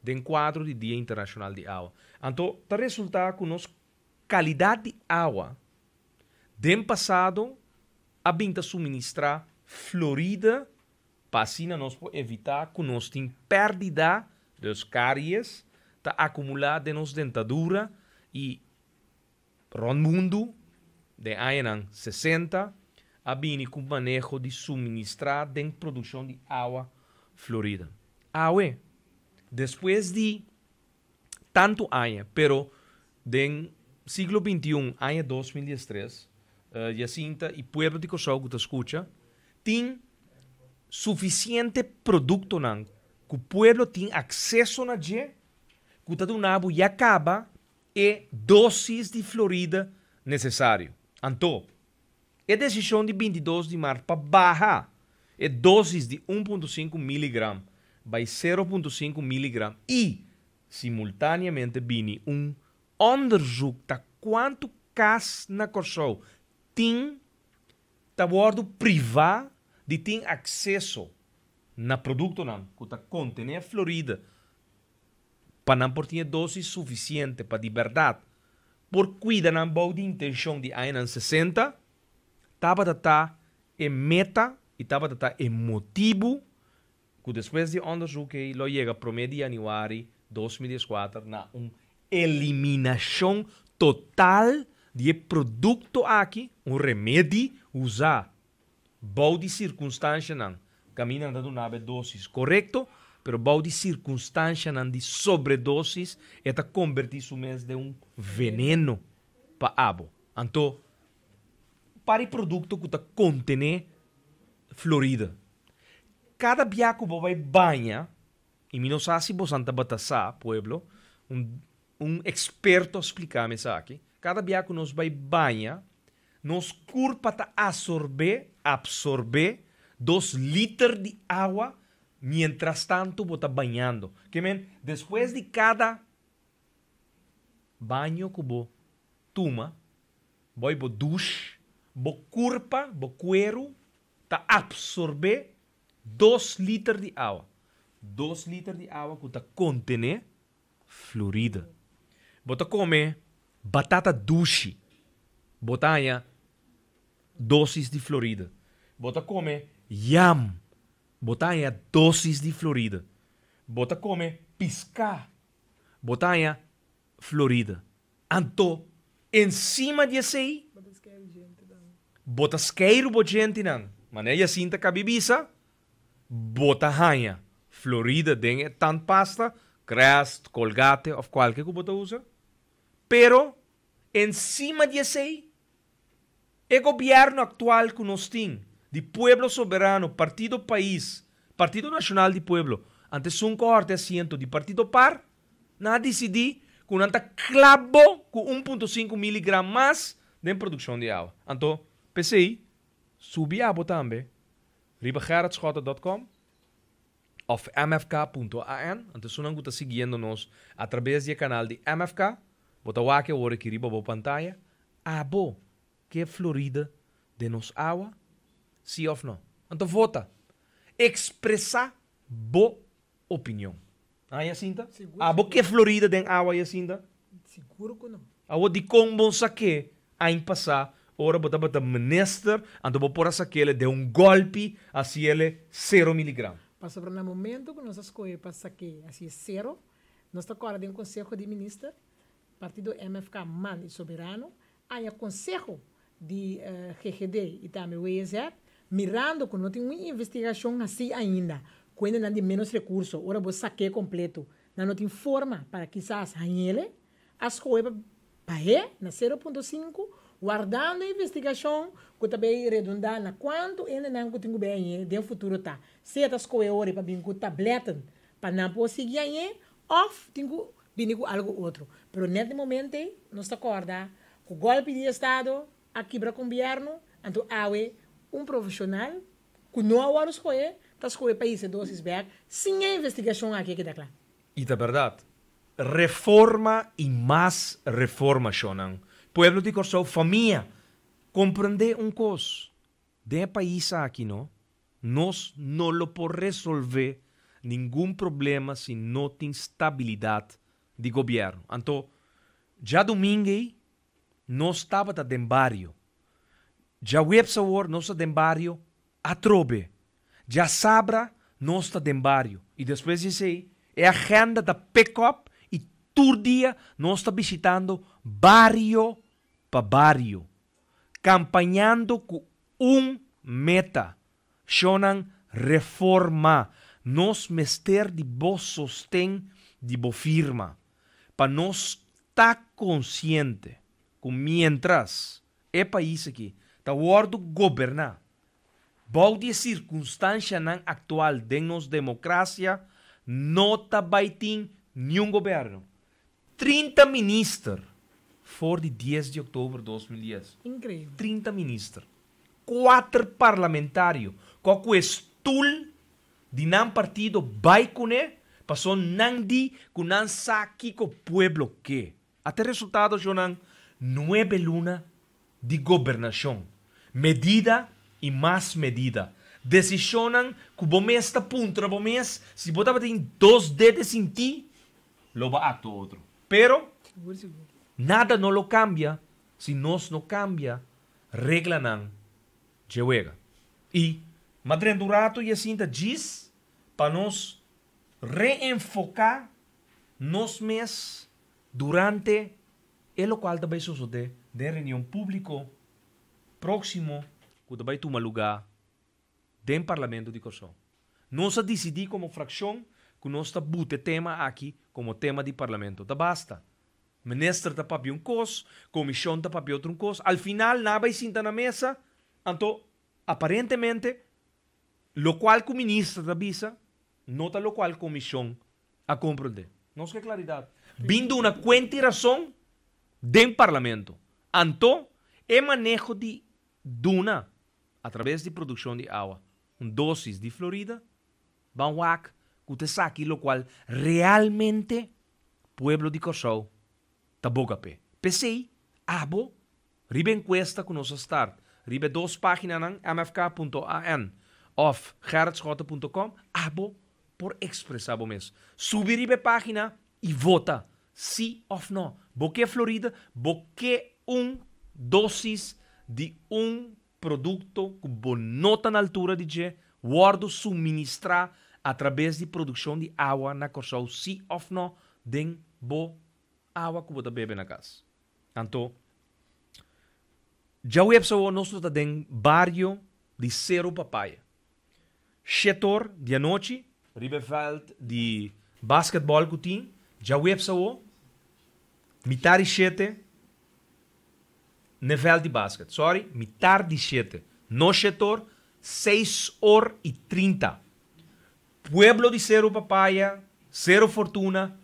den kuadro di Dia Internashonal di Awa. Anto ta resultá ku nos kalidat di awa den pasado a bin ta suministrá Florida pa asina nos por evitá ku nos tin pèrdida, dus karies, ta akumulá den nos dentadura i rònt mundu den añanan 60 a bini ku maneho di suministrá den produkshon di awa Florida. Awe, despues di tantu aña, pero den siglo 21, aña 2013, Jacinta i pueblo di Kòrsou ku ta skucha, tin sufisiente produktonan ku pueblo tin akseso na dje ku ta duna bo ya kaba e dosis di Florida nesesario. Anto, e desishon di 22 di mart pa baha e dosis di 1.5 miligram bai 0.5 miligram i simultáneamente bini un onderzoek ta kuantu kas na Kòrsou tin ta wòrdu privá. di tin akseso na produktonan ku ta kontené fluoride pa nan por tin e dosis sufisiente pa di bèrdat por kuida nan bou di intenshon di añanan 60, tabata ta e meta i tabata ta e motibu ku despues di onderzoek ei lo yega promé di yanüari 2014 na un eliminashon total di e produkto aki, un remedi usá bou di sirkunstanshanan kaminda nan ta duna bo e dosis korekto, pero bou di sirkunstanshanan di sobredosis e ta kombertí su mes den un veneno pa abo. Anto, par di produkto ku ta kontené fluoride. Kada bia ku bo bai baña, i mi no sa si bosan tabata sa, pueblo, un un eksperto a splika mi esaki, kada bia ku nos bai baña, nos kurpa ta asorbé, absorbé, dos liter di awa mientrastantu bo ta bañando. Ke men, despues di kada baño ku bo tuma, bo i bo dush, bo kurpa, bo kueru ta absorbé dos liter di awa. Dos liter di awa ku ta kontené fluoride. Bo ta kome batata dushi, bo ta haña dosis di fluoride. Bo ta kome yam, bo ta haña dosis di fluoride. Bo ta kome piská, bo ta haña fluoride. Anto, ensima di esei, bo ta skeiru bo djentenan. Manera Jacinta kabi bisa, bo ta haña fluoride den e tandpasta, Crest, Colgate òf kualke ku bo ta usa. Pero, ensima di esei, e gobièrnu aktual ku nos tin, di Pueblo Soberano, Partido Pais, Partido Nashonal di Pueblo, ante esun ku a hòrta e asiento di Partido Par, nan a disidí ku nan ta klabo ku 1.5 miligram mas den produkshon di awa. Anto, p'esei, subi abo tambe riba gerritschotte.com òf mfk.an. Anto esunnan ku ta siguiendo nos atrabes di e kanal di MFK, bo ta wak awor aki riba bo pantaya, abo ke fluoride den nos awa, sí òf no? Anto vota! Ekspresá bo opinion. Ah, Jacinta? Sigur, Abo sigur. ke fluoride den awa, Jacinta? Sigur ku no. Awor dikon bon sak'é aña pasá ora bo tabata minister, anto bo por a sak'é den un gòlpi hasié sero miligram? Pasobra na momento ku nos a skohe pa sak'é hasié sero, nos ta kòrda den Konseho di Minister, partido MFK, man i Soberano, haña konseho di GGD i tambe WSR, mirando ku no tin un investigashon hasí ainda ku hendenan di ménos rekurso, ora bo sak'é kompleto, nan no tin forma pa kisas hañ'ele, a skohe pa bah'é na 0.5, wardando e investigashon ku ta bay redundá na kuantu hendenan ku tin ku bay hañ'é den futuro ta. Sea ta skohe ora pa bin ku tablèten pa nan por sigui hañ'é òf tin ku bini ku algu otro. Pero nèt di momento ei nos ta kòrda ku gòlpi di estado a kibra gobièrnu, anto awe un profeshonal ku no a wòrdu skohe ta skohe pa hisa e dosis bèk sin e investigashon aki a keda kla. I ta bèrdat. Reforma i mas reforma, shonnan. Pueblo di Kòrsou, famia, komprendé un kos, den e pais aki no, nos no lo por resolvé ningun problema si no tin stabilidat di gobièrnu. Anto, djadumingu ei nos tabata den bario. Djaweps awor nos ta den bario atrobe. Djasabra nos ta den bario. I despues di esei e agenda ta pick up i tur dia nos ta bishitando bario pa bario, kampañando ku un meta, Shonnan reforma. Nos mester di bo sosten, di bo firma, pa nos ta konsiente ku miéntras e pais aki ta wòrdu goberná bou di e sirkunstanshanan aktual den nos demokrasia, no ta bai tin niun gobièrnu. 30 minister for di 10 di òktober 2010. Inkreibel. 30 minister. Kuater parlamentario ku a kue stul di nan partido bai kuné paso nan di ku nan sa kiko pueblo ke. Ata e resultado shonnan, nuebe luna di gobernashon. Medida i mas medida. Desishonnan ku bo mes ta puntra bo mes si bo tabatin dos dede sintí, lo bo aktua otro. Pero, nada no lo kambia si nos no kambia reglanan dje wega. I m'a drenta un ratu i a sinta djis pa nos reenfoká nos mes durante e lokual ta bai sosodé den reunion públiko próksimo ku ta bai tuma lugá den Parlamento di Kòrsou. Nos a disidí komo frakshon ku nos ta buta e tema aki komo tema di Parlamento. Ta basta. Minister ta papia un kos, komishon ta papia otro un kos. Al final nan a bai sinta na mesa, anto aparentemente lokual ku minister ta bisa no ta lokual komishon a komprondé. Nos ke klaridat. Bin duna kuenta i rason den Parlamento. Anto e maneho di duna atraves di produkshon di awa un dosis di Florida, ban wak ku ta esaki lokual realmente pueblo di Kòrsou ta boga p'e. P'esei, abo, riba e enkuesta ku nos a start riba e dos páginanan mfk.an òf gerritschotte.com, abo por ekspresá bo mes. Subi riba e página i vota sí òf nò. Bo ke Florida? Bo ke un dosis di un produkto ku bo no ta na altura di dje wòrdu suministrá atrabes di produkshon di awa na Kòrsou sí òf nò den bo awa ku bo ta bebe na kas. Anto, djaweps awor nos lo ta den bario di Seru Papaya. Shetor di anochi, riba e vèlt di basketbòl ku tin djaweps awor, mitar di shete n'e vèlt di basket. Sorry, mitar di shete, no shetor, seis or i trinta. Pueblo di Seru Papaya, Seru Fortuna,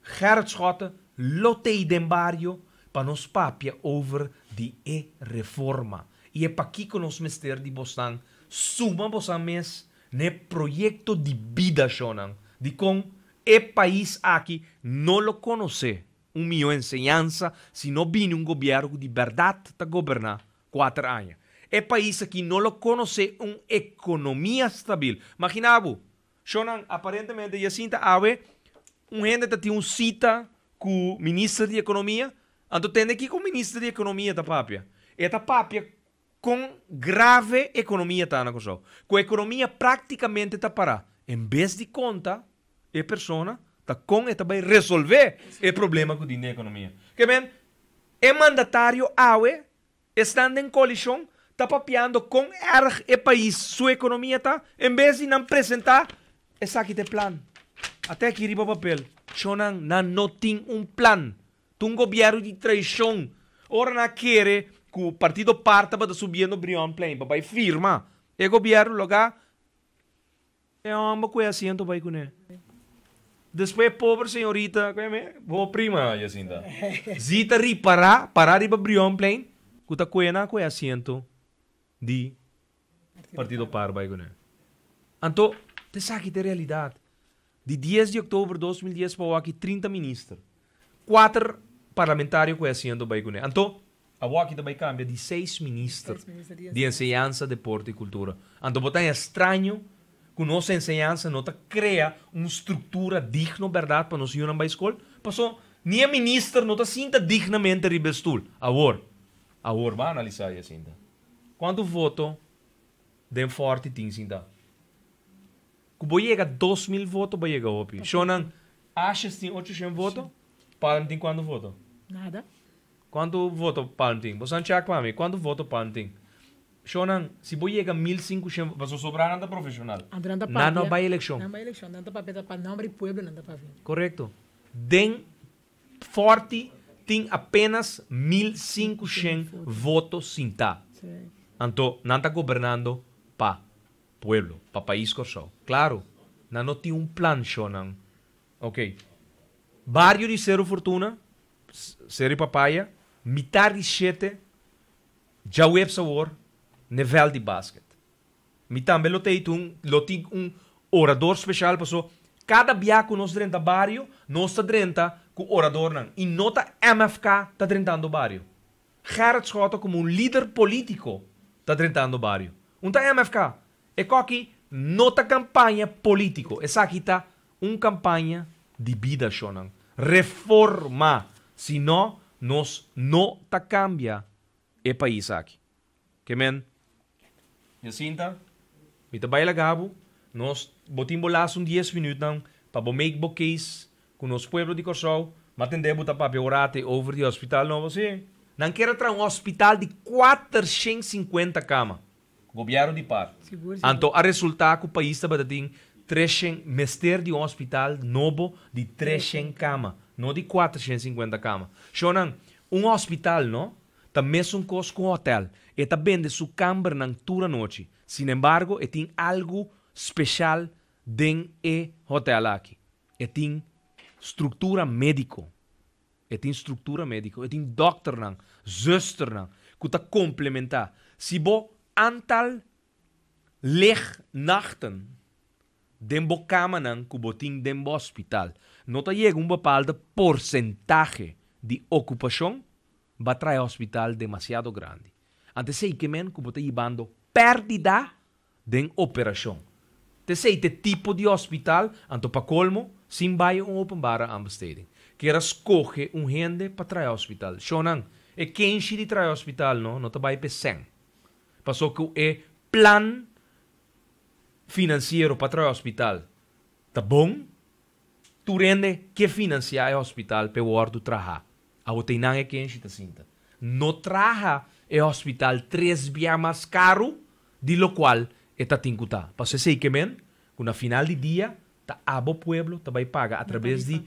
Gerrit Schotte lo t'ei den bario pa nos papia over di e reforma i e pakiko nos mester di bosnan suma bosan mes n'e proyekto di bida shonnan dikon e pais aki no lo konosé un mihó enseñansa si no bini un gobièrnu ku di bèrdat ta goberná kuater aña. E pais aki no lo konosé un ekonomia stabil. Maginá bo, Shonnan, aparentemente Jacinta awe un hende ta tin un sita ku minister di ekonomia, anto tende kiko minister di ekonomia ta papia. E ta papia kon grave ekonomia ta na Kòrsou, ku ekonomia praktikamente ta pará. En bes di konta e persona ta kon e ta bai resolvé e problema ku tin den ekonomia. Ke men, e mandatario awe Esnan den koalishon ta papiando kon erg e pais su ekonomia ta en bes di nan presentá esaki ta e plan. Ate aki riba papel. Shonnan, nan no tin un plan. Ta un gobièrnu di traishon. Ora nan a kere ku Partido par tabata subiendo Brionplein pa bai firma e gobièrnu loga E homber cu e asiento bay cune. Despues e pober señorita, cu e bo prima Jacinta, Zita ripara, para riba Brionplein, cu ta cuena cu e asiento di Partido Par bay cune. Anto, ta esaki ta e realidad. Di dies di october 2010 pa awaki 30 minister, kuater parlamentario cu e asiento bay cune. Anto, awaki ta bay cambia di seis minister di enseñansa, deporte y cultura. Anto bo ta haña straño cu nos enseñansa no ta crea un structura digno berdad pa nos yunan bay scol? Paso, ni e minister no ta sinta dignamente riba e stoel. Awor, awor bo a analisa Jacinta. Cuanto voto den Forti tin sinta? Ku bo yega 2000 voto bo yega hopi. Shownan, Ashes tin 800 voto, Palm tin kuantu voto? Nada. Kuantu voto Palm tin? Bo san check pa mi, kuantu voto Palm tin? Shownan, si bo yega 1500, pasobra sobrá nan ta profeshonal. Anto nan ta Nan no papia. bai elekshon. Nan bai elekshon, nan ta papia ta pa nomber di pueblo nan ta papia. Korekto. Den Forti tin apenas 1500 voto sintá. Sí. Anto nan ta gobernando pa pueblo, pa pais Kòrsou. Klaru, nan no tin un plan shownan. Ok. Bario di Seru Fortuna, Seru Papaya, mitar di shete, djaweps awor, n'e vèlt di basket. Mi tambe lo tei un, lo tin un orador speshal paso kada bia ku nos drenta bario, nos ta drenta ku oradornan i no ta MFK ta drentando bario. Gerrit Schotte komo un lider polítiko ta drentando bario. Un ta MFK. E kos aki no ta kampaña polítiko. Esaki ta un kampaña di bida, shonnan. Reforma. Si no, nos no ta kambia e pais aki. Ke men, Jacinta, mi ta bai laga bo, nos bo tin bo laatste un 10 minüt pa bo make bo case ku nos pueblo di Kòrsou, m'a tende bo ta papia orate over di hospital nobo, si. Nan ke traha un hospital di 450 kama. Gobièrnu di par. Sigur, sigur. Anto, a resultá ku e pais tabata tin 300 mester di un hospital nobo di 300 kama, no di 450 kama. Shonnan, un hospital, no? Ta mesun kos ku un hotel. E ta bende su kambernan tur anochi. Sin embargo, e tin algu spesial den e hotel aki. E tin struktura médiko. E tin struktura médiko. E tin dòkternan, zùsternan, ku ta komplementá. Si bo aantal lignachten den bo kamanan ku bo tin den bo hospital, no ta yega un bepaalde porsentahe di okupashon, bo a traha hospital demasiado grandi. Anto esei ke men ku bo ta hibando pèrdida den operashon. Esei ta tipo di hospital, anto pa kolmo, sin bai un openbare aanbesteding. Ku a skohe un hende pa traha hospital. Shonnan, e kenshi di traha hospital no, no ta bai pa 100. Paso ku e plan finansiero pa traha hospital, ta bon? Tur hende ke finansiá e hospital pa wòrdu traha. Awor tin e kenshi ta sinta. No traha e hospital tres bia mas karu di lokual e ta tin ku ta. Paso esei ke men, ku na final di dia, ta abo pueblo ta bai paga atraves di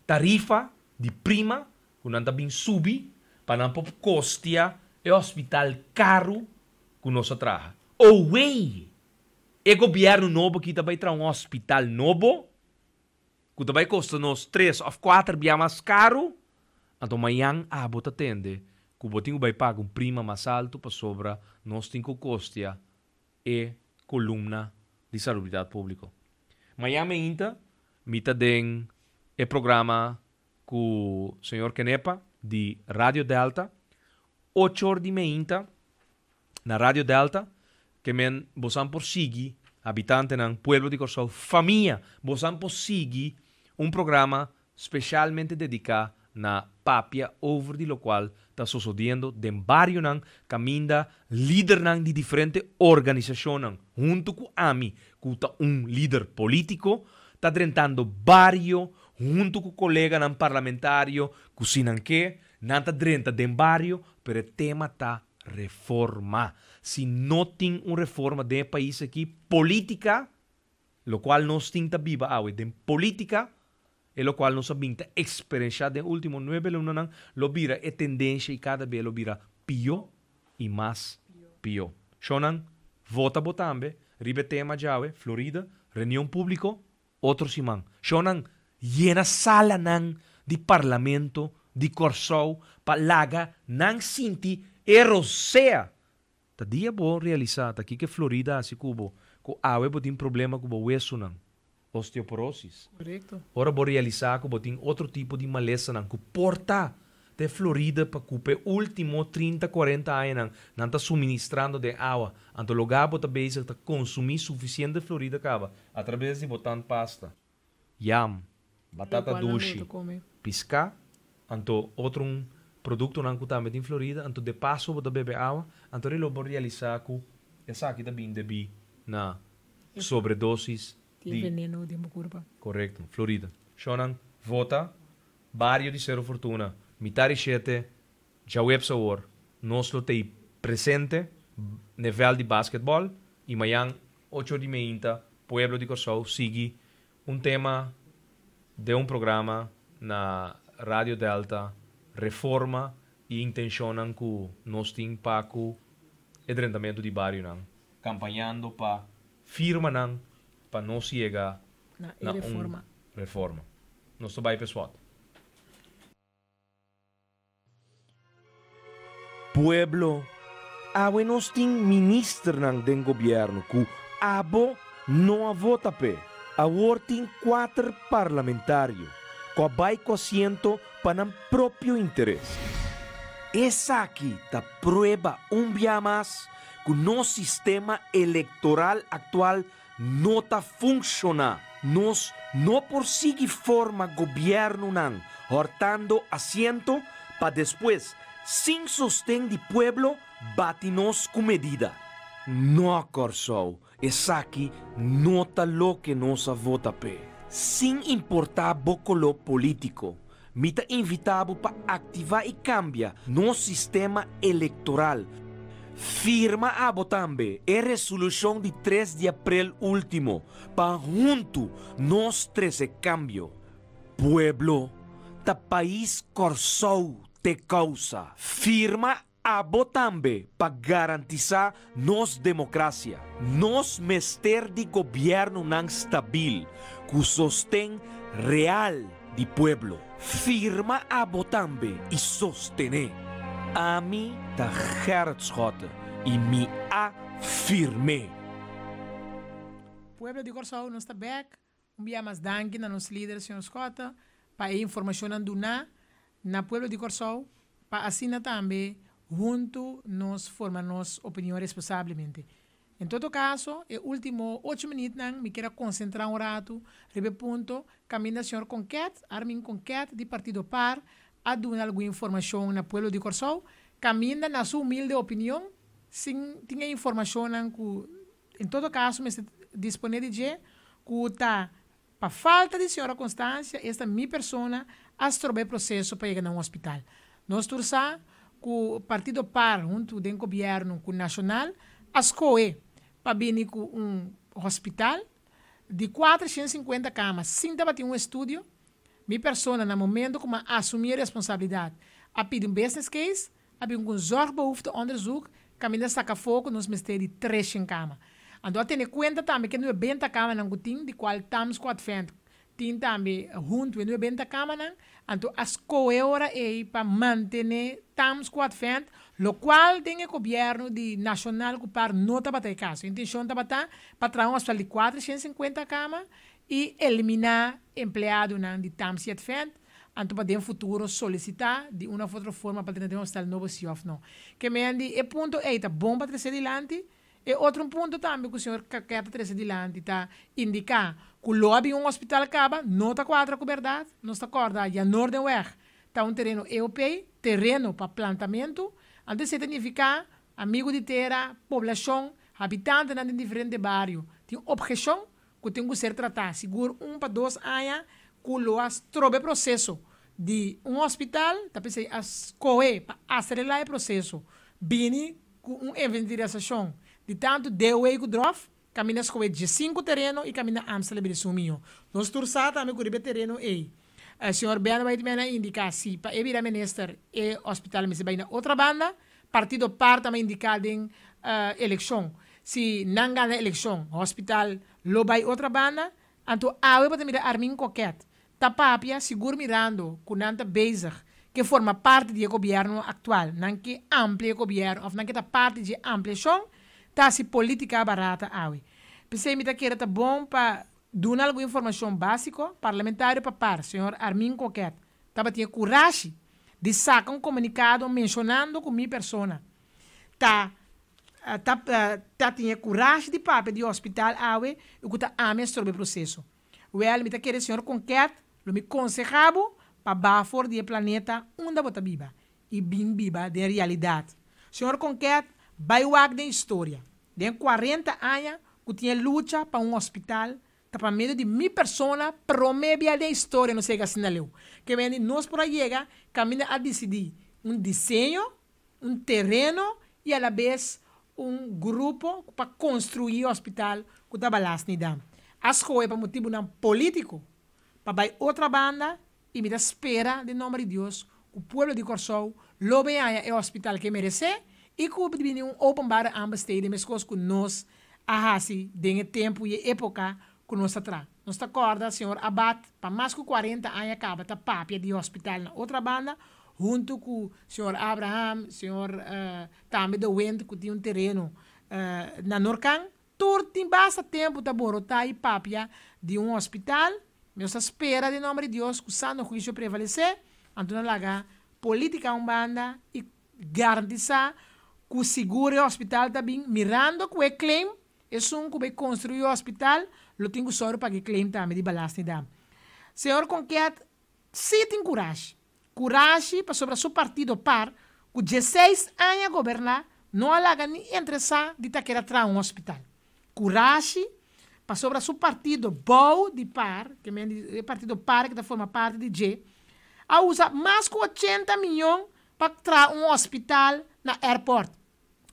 tarifa di prima, ku nan ta bin subi, pa nan por kostia e hospital karu ku nos a traha. Oh, wey! E gobièrnu nobo ku ta bai traha un hospital nobo, ku ta bai kosta nos 3 òf 4 bia mas karu, anto mañan abo ta tende, ku bo tin ku bai paga un prima mas altu pasobra nos tin ku kostia e kolumna di salubridat públiko. Mañan ainda, mi ta den e programa ku señor Kenepa di Radio Delta, 8 or di mainta na Radio Delta, ke men boso por sigui habitantenan pueblo di Kòrsou, famia, boso por sigui un programa spesialmente dediká na papia over di lokual ta susediendo den barionan kaminda lidernan di diferente organisashonnan huntu ku ami ku ta un lider polítiko ta drentando bario huntu ku koleganan parlamentario ku si nan ke nan ta drenta den bario, pero e tema ta reforma. Si no tin un reforma den e pais aki, polítika, lokual nos tin ta biba awe den polítika, e lokual nos a bin ta eksperensiá den último 9 lunanan, lo bira e tendensia i kada bes lo bira pió i mas pió. Shonnan, vota bo tambe, riba tema djawe, Florida, reunion públiko, otro siman. Shonnan, yena salanan di parlamento di Kòrsou pa laga nan sinti e rosea. Ta dia bo realisá ta kiko Florida a hasi ku bo, ku awe bo tin problema ku bo wesunan, osteoporosis. Korekto. Ora bo realisá ku bo tin otro tipo di malesanan ku por ta te Florida pa ku e último 30, 40 añanan nan ta suministrando den awa. Anto loga bo ta bezig ta konsumí sufisiente Florida kaba atraves di bo tandpasta, yam, batata Lokual nan dushi, bo ta kome. Piská, anto otro un produktonan ku tambe tin Florida, anto de paso bo ta bebe awa, anto lo bo realisá ku esaki ta bin debí na sobredosis Tin di veneno den bo kurpa. Korekto, Florida. Shonnan, vota, bario di Seru Fortuna, mitar di 7, djaweps awor, nos lo t'ei presente, nivel di basketball, i mañan, 8 di mainta, pueblo di Kòrsou, sigui un tema di un programa na Radio Delta, reforma i intenshonnan ku nos tin pa ku e drentamentu di barionan, kampañando pa firmanan pa nos yega Na na un reforma. Reforma. Nos ta bai pa spot. Pueblo, awe nos tin ministernan den gobièrnu ku abo no a vota p'e. Awor tin kuater parlamentario ku a bai ku asiento pa nan propio interes. Esaki ta prueba un bia mas. ku nos sistema elektoral aktual no ta funshoná. Nos no por sigui forma gobièrnunan hòrtando asiento pa despues, sin sosten di pueblo, bati nos ku medida. No, Kòrsou, esaki no ta loke nos a vota p'e. Sin importá bo koló polítiko, mi ta invitá bo pa aktivá i kambia nos sistema elektoral. Firma abo tambe e resolushon di tres di aprel último pa huntu nos trese kambio. Pueblo, ta pais Kòrsou t'e kousa. Firma abo tambe pa garantisá nos demokrasia. Nos mester di gobièrnunan stabil ku sosten real di pueblo. Firma abo tambe i sostené. Ami ta Gerrit Schotte i mi a firm'é. Pueblo di Kòrsou, nos ta bèk. Un bia mas danki na nos lider señor Schotte pa e informashonnan duná na pueblo di Kòrsou pa asina tambe huntu nos forma nos opinion responsablemente. En todo kaso, e último ocho minütnan mi kier a konsentrá un ratu riba e punto kaminda señor Konket, Armin Konket di Partido par a duna algun informashon na pueblo di Kòrsou kaminda na su humilde opinion sin tin e informashonnan ku En todo kaso mester disponé di dje ku ta pa falta di señora Constancia, esta mi persona, a stroba e proseso pa yega na un hospital. Nos tur sa ku partido par huntu den gobièrnu ku Nashonal a skohe pa bini ku un hospital di 450 kama sin tabatin un estudio. Mi persona na momento ku mi a asumí e responsabilidat a pidi un business case. A bin ku un zorgbehoefteonderzoek kaminda saka afó ku nos mester di treshen kama. Anto a tene kuenta tambe ku e nuebenta kamanan ku tin, di kual Tams ku Advent tin tambe huntu e nuebenta kamanan, anto a skohe ora ei pa mantené Tams ku Advent, lokual den e gobièrnu di Nashonal ku par no tabata e kaso. E intenshon tabata pa traha un hospital di 450 kama i eliminá empleadonan di Tams i Advent, Anto pa den futuro solicita di un of otro forma pa drenta den hostel nobo si of no. Ke men di e punto ey ta bon pa trece dilanti. E otro un punto tambe cu señor Kaket ta trece dilanti ta indica cu lo a bin un hospital caba no ta cuadra cu berdad. Nos ta corda ya Noordenweg ta un tereno EOP, tereno pa plantamento. Anto esey ta nifica amigo di tera, poblacion, habitantenan den diferente bario tin obhecion ku tin ku ser tratá sigur un pa dos aña ku lo a stroba e proseso di un hospital, ta p'esei a skohe pa aselerá e proseso bini ku un inventarisashon di tantu DOW ku DROV, kaminda skohe diesinku tereno i kaminda Amstel a bira esun mihó. Nos tur sa tambe ku riba e tereno ei señor Ben Whiteman a indiká si pa e bira minister e hospital mester bai na otra banda, Partido par ta indiká den elekshon. Si nan gana elekshon, hospital lo bai otra banda. Anto awe bo ta mira Armin Coquet ta papia sigur mirando ku nan ta bezig ke forma parti di e gobièrnu aktual. Nan ke amplia e gobièrnu òf nan ke ta parti dje ampliashon ta hasi politika barata awe. P'esei mi ta kere ta bon pa duna algun informashon básiko. Parlamentario pa par, señor Armin Coquet tabatin e kurashi di saka un komunikado menshonando ku mi persona ta ta ta tin e kurashi di papia di hospital awe i ku ta ami a stroba e proseso. Wèl, mi ta kere señor Konket lo mi konsehá bo pa baha for di e planeta unda bo ta biba i bin biba den realidat. Señor Konket bai wak den historia. Den 40 aña ku tin e lucha pa un hospital Ta pa medio di mi persona prome bia den historia nos yega asina leu. Ke mende nos por a yega kaminda a disidí un diseño, un tereno i alabes un grupo pa konstruí hospital ku ta balas Nidam. A skohe pa motibunan polítiko pa bai otra banda i mi ta spera den nomber di Dios ku pueblo di Kòrsou lo bin haña e hospital ke meresé i ku bini un openbare aanbesteding meskos ku nos a hasi den e tempu i e époka ku nos ta tra. Nos ta kòrda señor Abad pa mas ku 40 aña kaba ta papia di hospital na otra banda huntu ku señor Abraham, señor tambe De Windt ku tin un tereno na Norkan. Tur tin basta tempu ta borotá i papia di un hospital. Nos ta spera den nomber di Dios ku sano huisio prevalesé, anto nan laga polítika un banda i garantisá. Ku sigur e hospital ta bin mirando ku e claim, esun ku bai konstruí e hospital lo tin ku sòru pa e claim tambe di belastingdam. Señor Konket sí tin kurashi. Kurashi pasobra su partido par ku 16 aña goberná no a laga ni interesá di ta keda traha un hospital. Kurashi pasobra su partido bou di par, ke men di e partido par ku ta forma parti di dje, a usa mas ku 80 mion pa traha un hospital na airport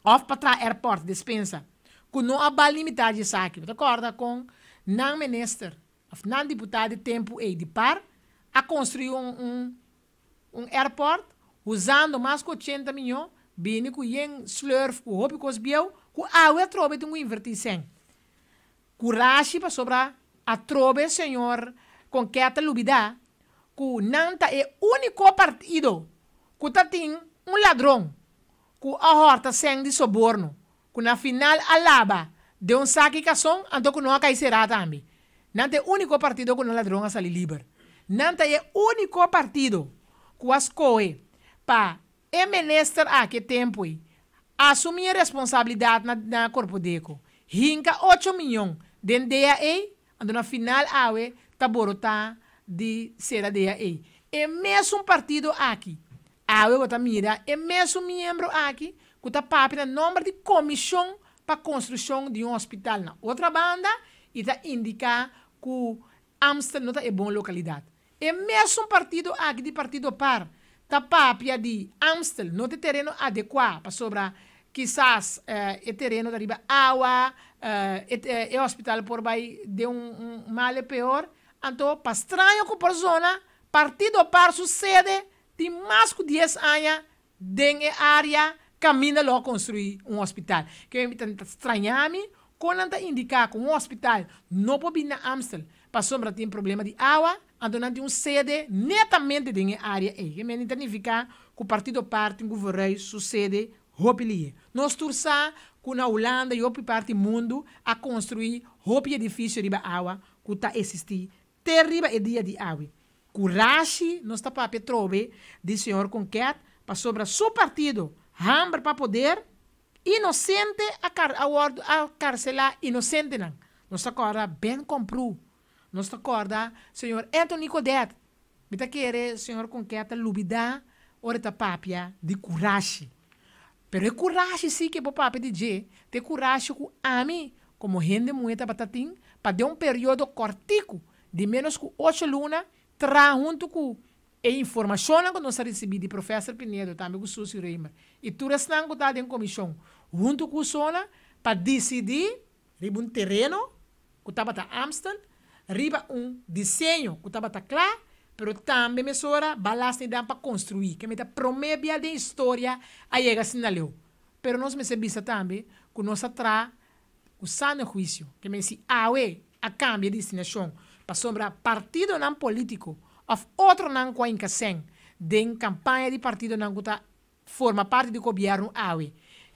òf pa traha airport despensa ku no a bal limitá di esaki. Bo ta kòrda kon nan minister òf nan diputado di tempu ei di par a konstruí un airport usando mas ku 80 mion bini ku yen slurf ku hopi kos bieu ku awe atrobe tin ku invertí sèn. Kurashi pasobra atrobe señor Konket ta lubidá ku nan ta e úniko partido ku ta tin un ladron ku a hòrta sèn di soborno ku na final a laba den un saki kason anto ku no a kai será tambe. Nan ta e úniko partido ku nan ladron a sali liber. Nan ta e úniko partido ku a skohe pa e minister aki e tempu ei asumí e responsabilidat na Korpodeko, hinka 8 mion den DAE, anto na final awe ta borotá di sera DAE. E mesun partido aki, awe bo ta mira e mesun miembro aki ku ta papia na nòmber di komishon pa konstrukshon di un hospital na Otrabanda i ta indiká ku Amstel no ta e bon lokalidat. E mesun partido aki di partido par ta papia di Amstel no ta e tereno adekuá pasobra kisas e tereno ta riba awa, e hospital por bai den un mal e peor. Anto pa straño ku por zona, partido par su sede tin mas ku 10 aña den e área kaminda lo a konstruí un hospital. Ke mi ta straña mi kon nan ta indiká ku un hospital no por bin na Amstel pasobra tin problema di awa, anto nan tin un sede netamente den e área ei. Ke men ta nifiká ku partido par tin ku verruim su sede hopi lihe. Nos tur sa ku na Hulanda i hopi parti mundu a konstruí hopi edifisio riba awa ku ta eksistí te riba e dia di awe. Kurashi nos ta papia trobe di señor Konket pasobra su partido hamber pa poder inosente a kar a wòrdu a karselá inosentenan. Nos ta kòrda Ben Komprú, nos ta kòrda señor Anthony Godett. Mi ta kere señor Konket ta lubidá ora e ta papia di kurashi. Pero e kurashi sí ke bo papia di dje ta e kurashi ku ami komo hende muhé tabata tin pa den un periodo kòrtiku di ménos ku 8 luna traha huntu ku e informashonnan ku nos a risibí di Professor Pinedo tambe ku Suzy Römer i tur esnan ku ta den komishon huntu ku Sona pa disidí riba un tereno ku tabata Amstel, riba un diseño ku tabata kla, pero tambe mesora balasnidan pa konstruí, ke mi ta promé bia den historia a yega asina leu. Pero nos mester bisa tambe ku nos a traha ku sano huisio, ke men si awe a kambia destinashon pasobra partidonan polítiko òf otronan ku a hinka sèn den kampaña di partidonan ku ta forma parti di gobièrnu awe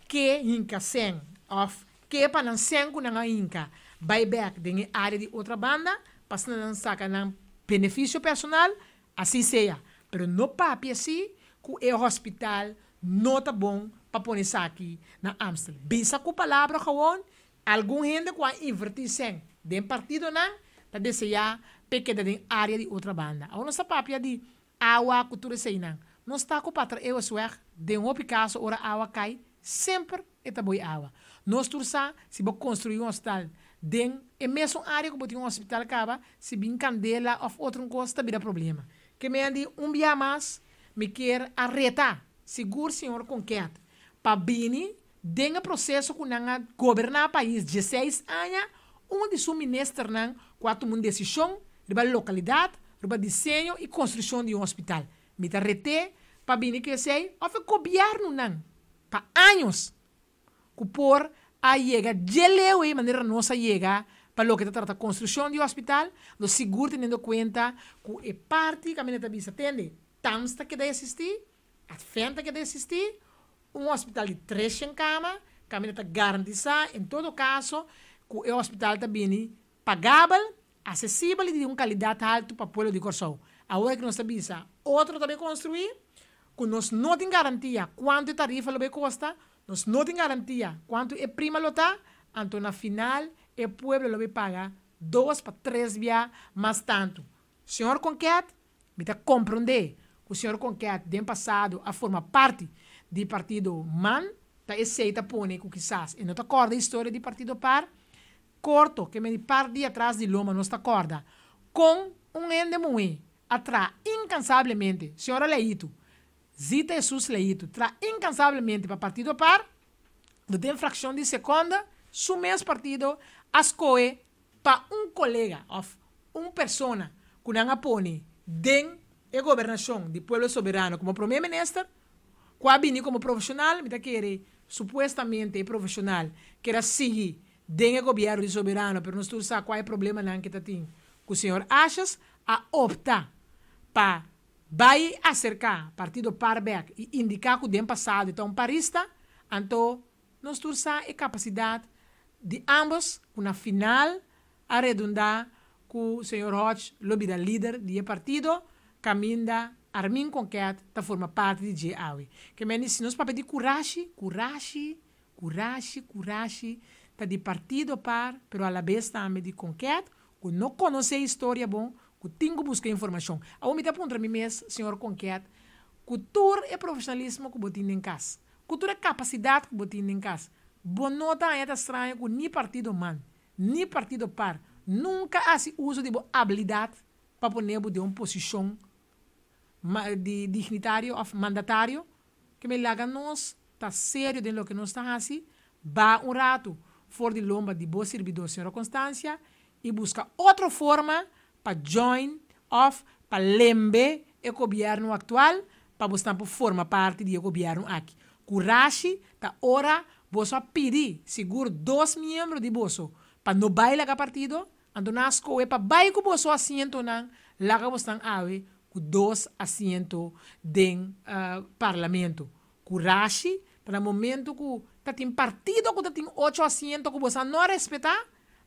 ke hinka sèn òf ke pa nan sèn ku nan a hinka bai bèk den e área di Otrabanda pa asina nan saka nan benefisio personal, así sea. Pero no papia si ku e hospital no ta bon pa pone esaki na Amstel. Bisa ku palabra gewon, algun hende ku a invertí sèn den partidonan ta deseá p'e keda den área di Otrabanda. Awor nos ta papia di awa ku tur eseinan. Nos ta ku patra eeuwsweg, den hopi kaso ora awa kai, semper e ta boi awa. Nos tur sa, si bo konstruí un hospital den e mesun área ku bo tin un hospital kaba, si bin kandela òf otro un kos ta bira problema. Ke men di un bia mas mi kier a reta sigur señor Konket pa bini den e proseso ku nan a goberná pais 16 aña, un di su ministernan ku a tuma un desishon riba lokalidat, riba diseño i konstrukshon di un hospital. Mi ta ret'é pa bini ku esei òf e gobièrnunan pa años ku por a yega dje leu ei manera nos a yega pa loke ta trata konstrukshon di hospital, lo sigur teniendo kuenta ku e parti kaminda ta bisa tende Tams ta keda eksistí, Advent ta keda eksistí, un hospital di 300 kama, kaminda ta garantisá en todo kaso ku e hospital ta bini pagabel, aksesibel i di un kalidat haltu pa pueblo di Kòrsou. Awor ku nos ta bisa otro ta bai konstruí, ku nos no tin garantia kuantu e tarifa lo bai kosta. Nos no tin garantia kuantu e prima lo ta, anto na final e pueblo lo bay paga dos pa tres bia mas tantu. Señor Konket, mi ta komprondé ku señor Konket den pasado a forma parti di partido man, ta esei ta pone ku kisas e no ta kòrda historia di partido par. Korto, ke meni par dia tras di loma nos ta kòrda kon un hende muhé a traha inkansablemente, señora Leito, Zita Jesus Leito, traha inkansablemente pa partido par, no den frakshon di sekonda, su mes partido a skohe pa un kolega òf un persona ku nan a pone den e gobernashon di Pueblo Soberano komo promé minister, ku a bini komo profeshonal, mi ta kere supuestamente e profeshonal ker a sigui den e gobièrnu di Soberano, pero nos tur sa kua e problemanan ke ta tin ku señor Asjes, a opta pa bai aserká partido par bèk i indiká ku den pasado e ta un parista, anto nos tur sa e kapasidat di ámbos ku na final a redundá ku señor Hodge lo bira lider di e partido kaminda Armin Konket ta forma parti di dje awe. Ke men di si nos papia di kurashi, kurashi, kurashi, kurashi ta di partido par pero alabes tambe di Konket ku no konosé historia bon, ku tin ku buska informashon. Awor mi ta puntra mi mes, señor Konket, ku tur e profeshonalismo ku bo tin den kas, ku tur e kapasidat ku bo tin den kas, bo no ta haña ta straño ku ni partido man, ni partido par nunka a hasi uso di bo abilidat pa pone bo den un posishon di dignitario òf mandatario, ke me laga nos ta serio den loke nos ta hasi, ba un ratu for di lomba di bo sirbidó señora Constancia i buska otro forma pa join òf pa lembe e gobièrnu aktual pa bosnan por forma parti di e gobièrnu aki. Kurashi ta ora boso a pidi sigur dos miembro di boso pa no bai laga partido, anto nan a skohe pa bai ku boso asientonan, laga bosnan awe ku dos asiento den parlamento. Kurashi ta na momento ku ta tin partido ku ta tin ocho asiento ku bosnan no a respetá,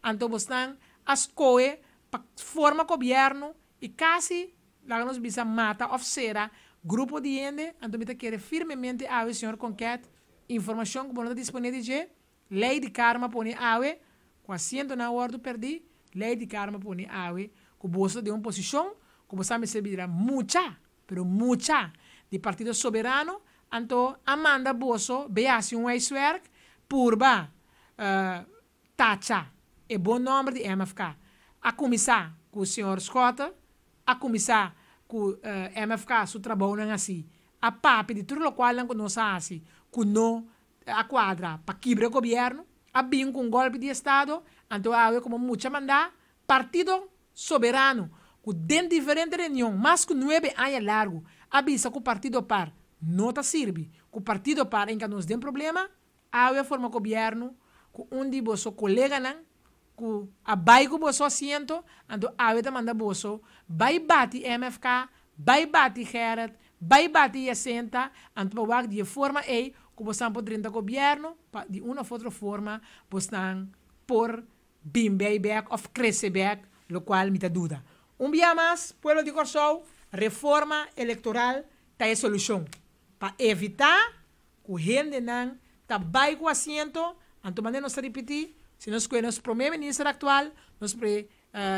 anto bosnan a skohe pa forma gobièrnu i kasi Laga nos bisa mata of sera grupo di hende, anto mi ta kere firmemente awe señor Konket, informacion cu bo no ta dispone di dje, ley di karma pone awe cu asientonan a wordo perdi, ley di karma pone awe cu boso ta den un posicion cu bo sa mester bira mucha, pero mucha di Partido Soberano, anto a manda boso bay haci un huiswerk, purba tacha e bon nomber di MFK. A kuminsá ku señor Schotte, a kuminsá ku MFK su trabounan hasi, a papia di tur lokualnan ku nos a hasi ku no a kuadra pa kibra e gobièrnu, a bin ku un gòlpi di estado, anto awe komo mucha mandá Partido Soberano ku den diferente reunion mas ku nuebe aña largu a bisa ku Partido par no ta sirbi, ku Partido par a hinka nos den problema, Awe a forma gobièrnu ku un di boso koleganan ku a bai ku boso asiento, anto awe ta manda boso bai bati MFK, bai bati Gerrit, bai bati Jacinta, anto pa wak di e forma ei ku bosnan por drenta gobièrnu pa di un òf otro forma bosnan por bin bei bèk òf krese bèk, lokual mi ta duda. Un bia mas, pueblo di Kòrsou, reforma elektoral ta e solushon pa evitá Ku hendenan ta bai ku asiento, anto manera nos ta ripití, si nos kohe nos promé minister aktual, nos pre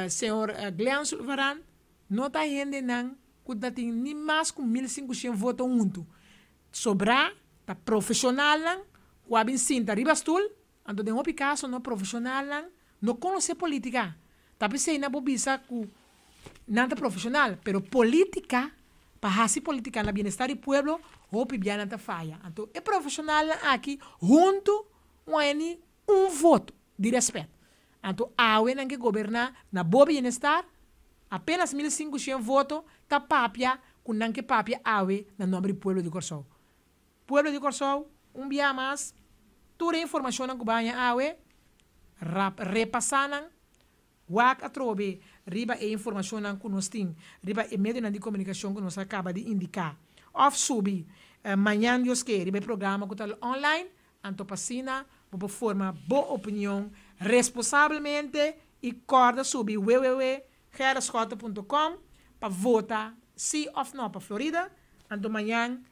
señor Glenn Sulvaran, no ta hendenan ku ta tin ni mas ku 1500 voto huntu. Sobrá ta profeshonalnan ku a bin sinta riba stul, anto den hopi kaso no profeshonalnan no konosé polítika. Ta p'esei nan por bisa ku nan ta profeshonal, pero polítika, pa hasi polítika na bienestar di pueblo, hopi bia nan ta faya. Anto e profeshonalnan aki huntu un a ni un voto di rèspèt. Anto awe nan ke goberná na bo bienestar, apenas 1500 voto ta papia ku nan ke papia awe na nòmber di pueblo di Kòrsou. Pueblo di Kòrsou, un bia mas, tur e informashonnan ku bo haña awe, rap repasá nan, wak atrobe riba e informashonnan ku nos tin riba e medionan di komunikashon ku nos a kaba di indiká òf subi mañan Dios ke riba e programa ku ta online, anto pa asina bo por forma bo opinion resposabelmente i kòrda subi www.gerritschotte.com pa vota si òf nò pa Florida, anto mañan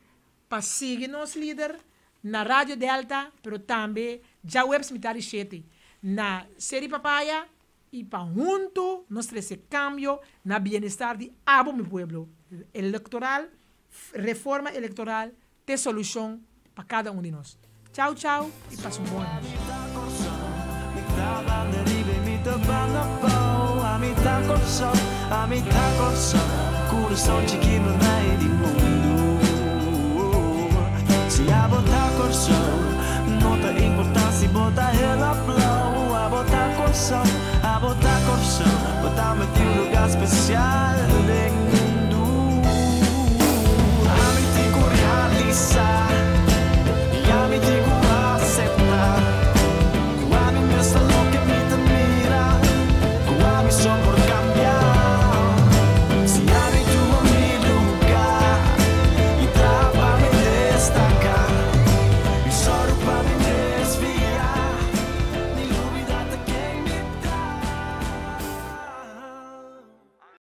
Pa sigui nos lider. Na Radio Delta, pero tambe djaweps mitar di shete na Seri Papaya i pa huntu nos trese kambio na bienestar di abo mi pueblo. Elektoral, reforma elektoral t'e solushon pa kada un di nos. Chau chau i pasa un bon anochi.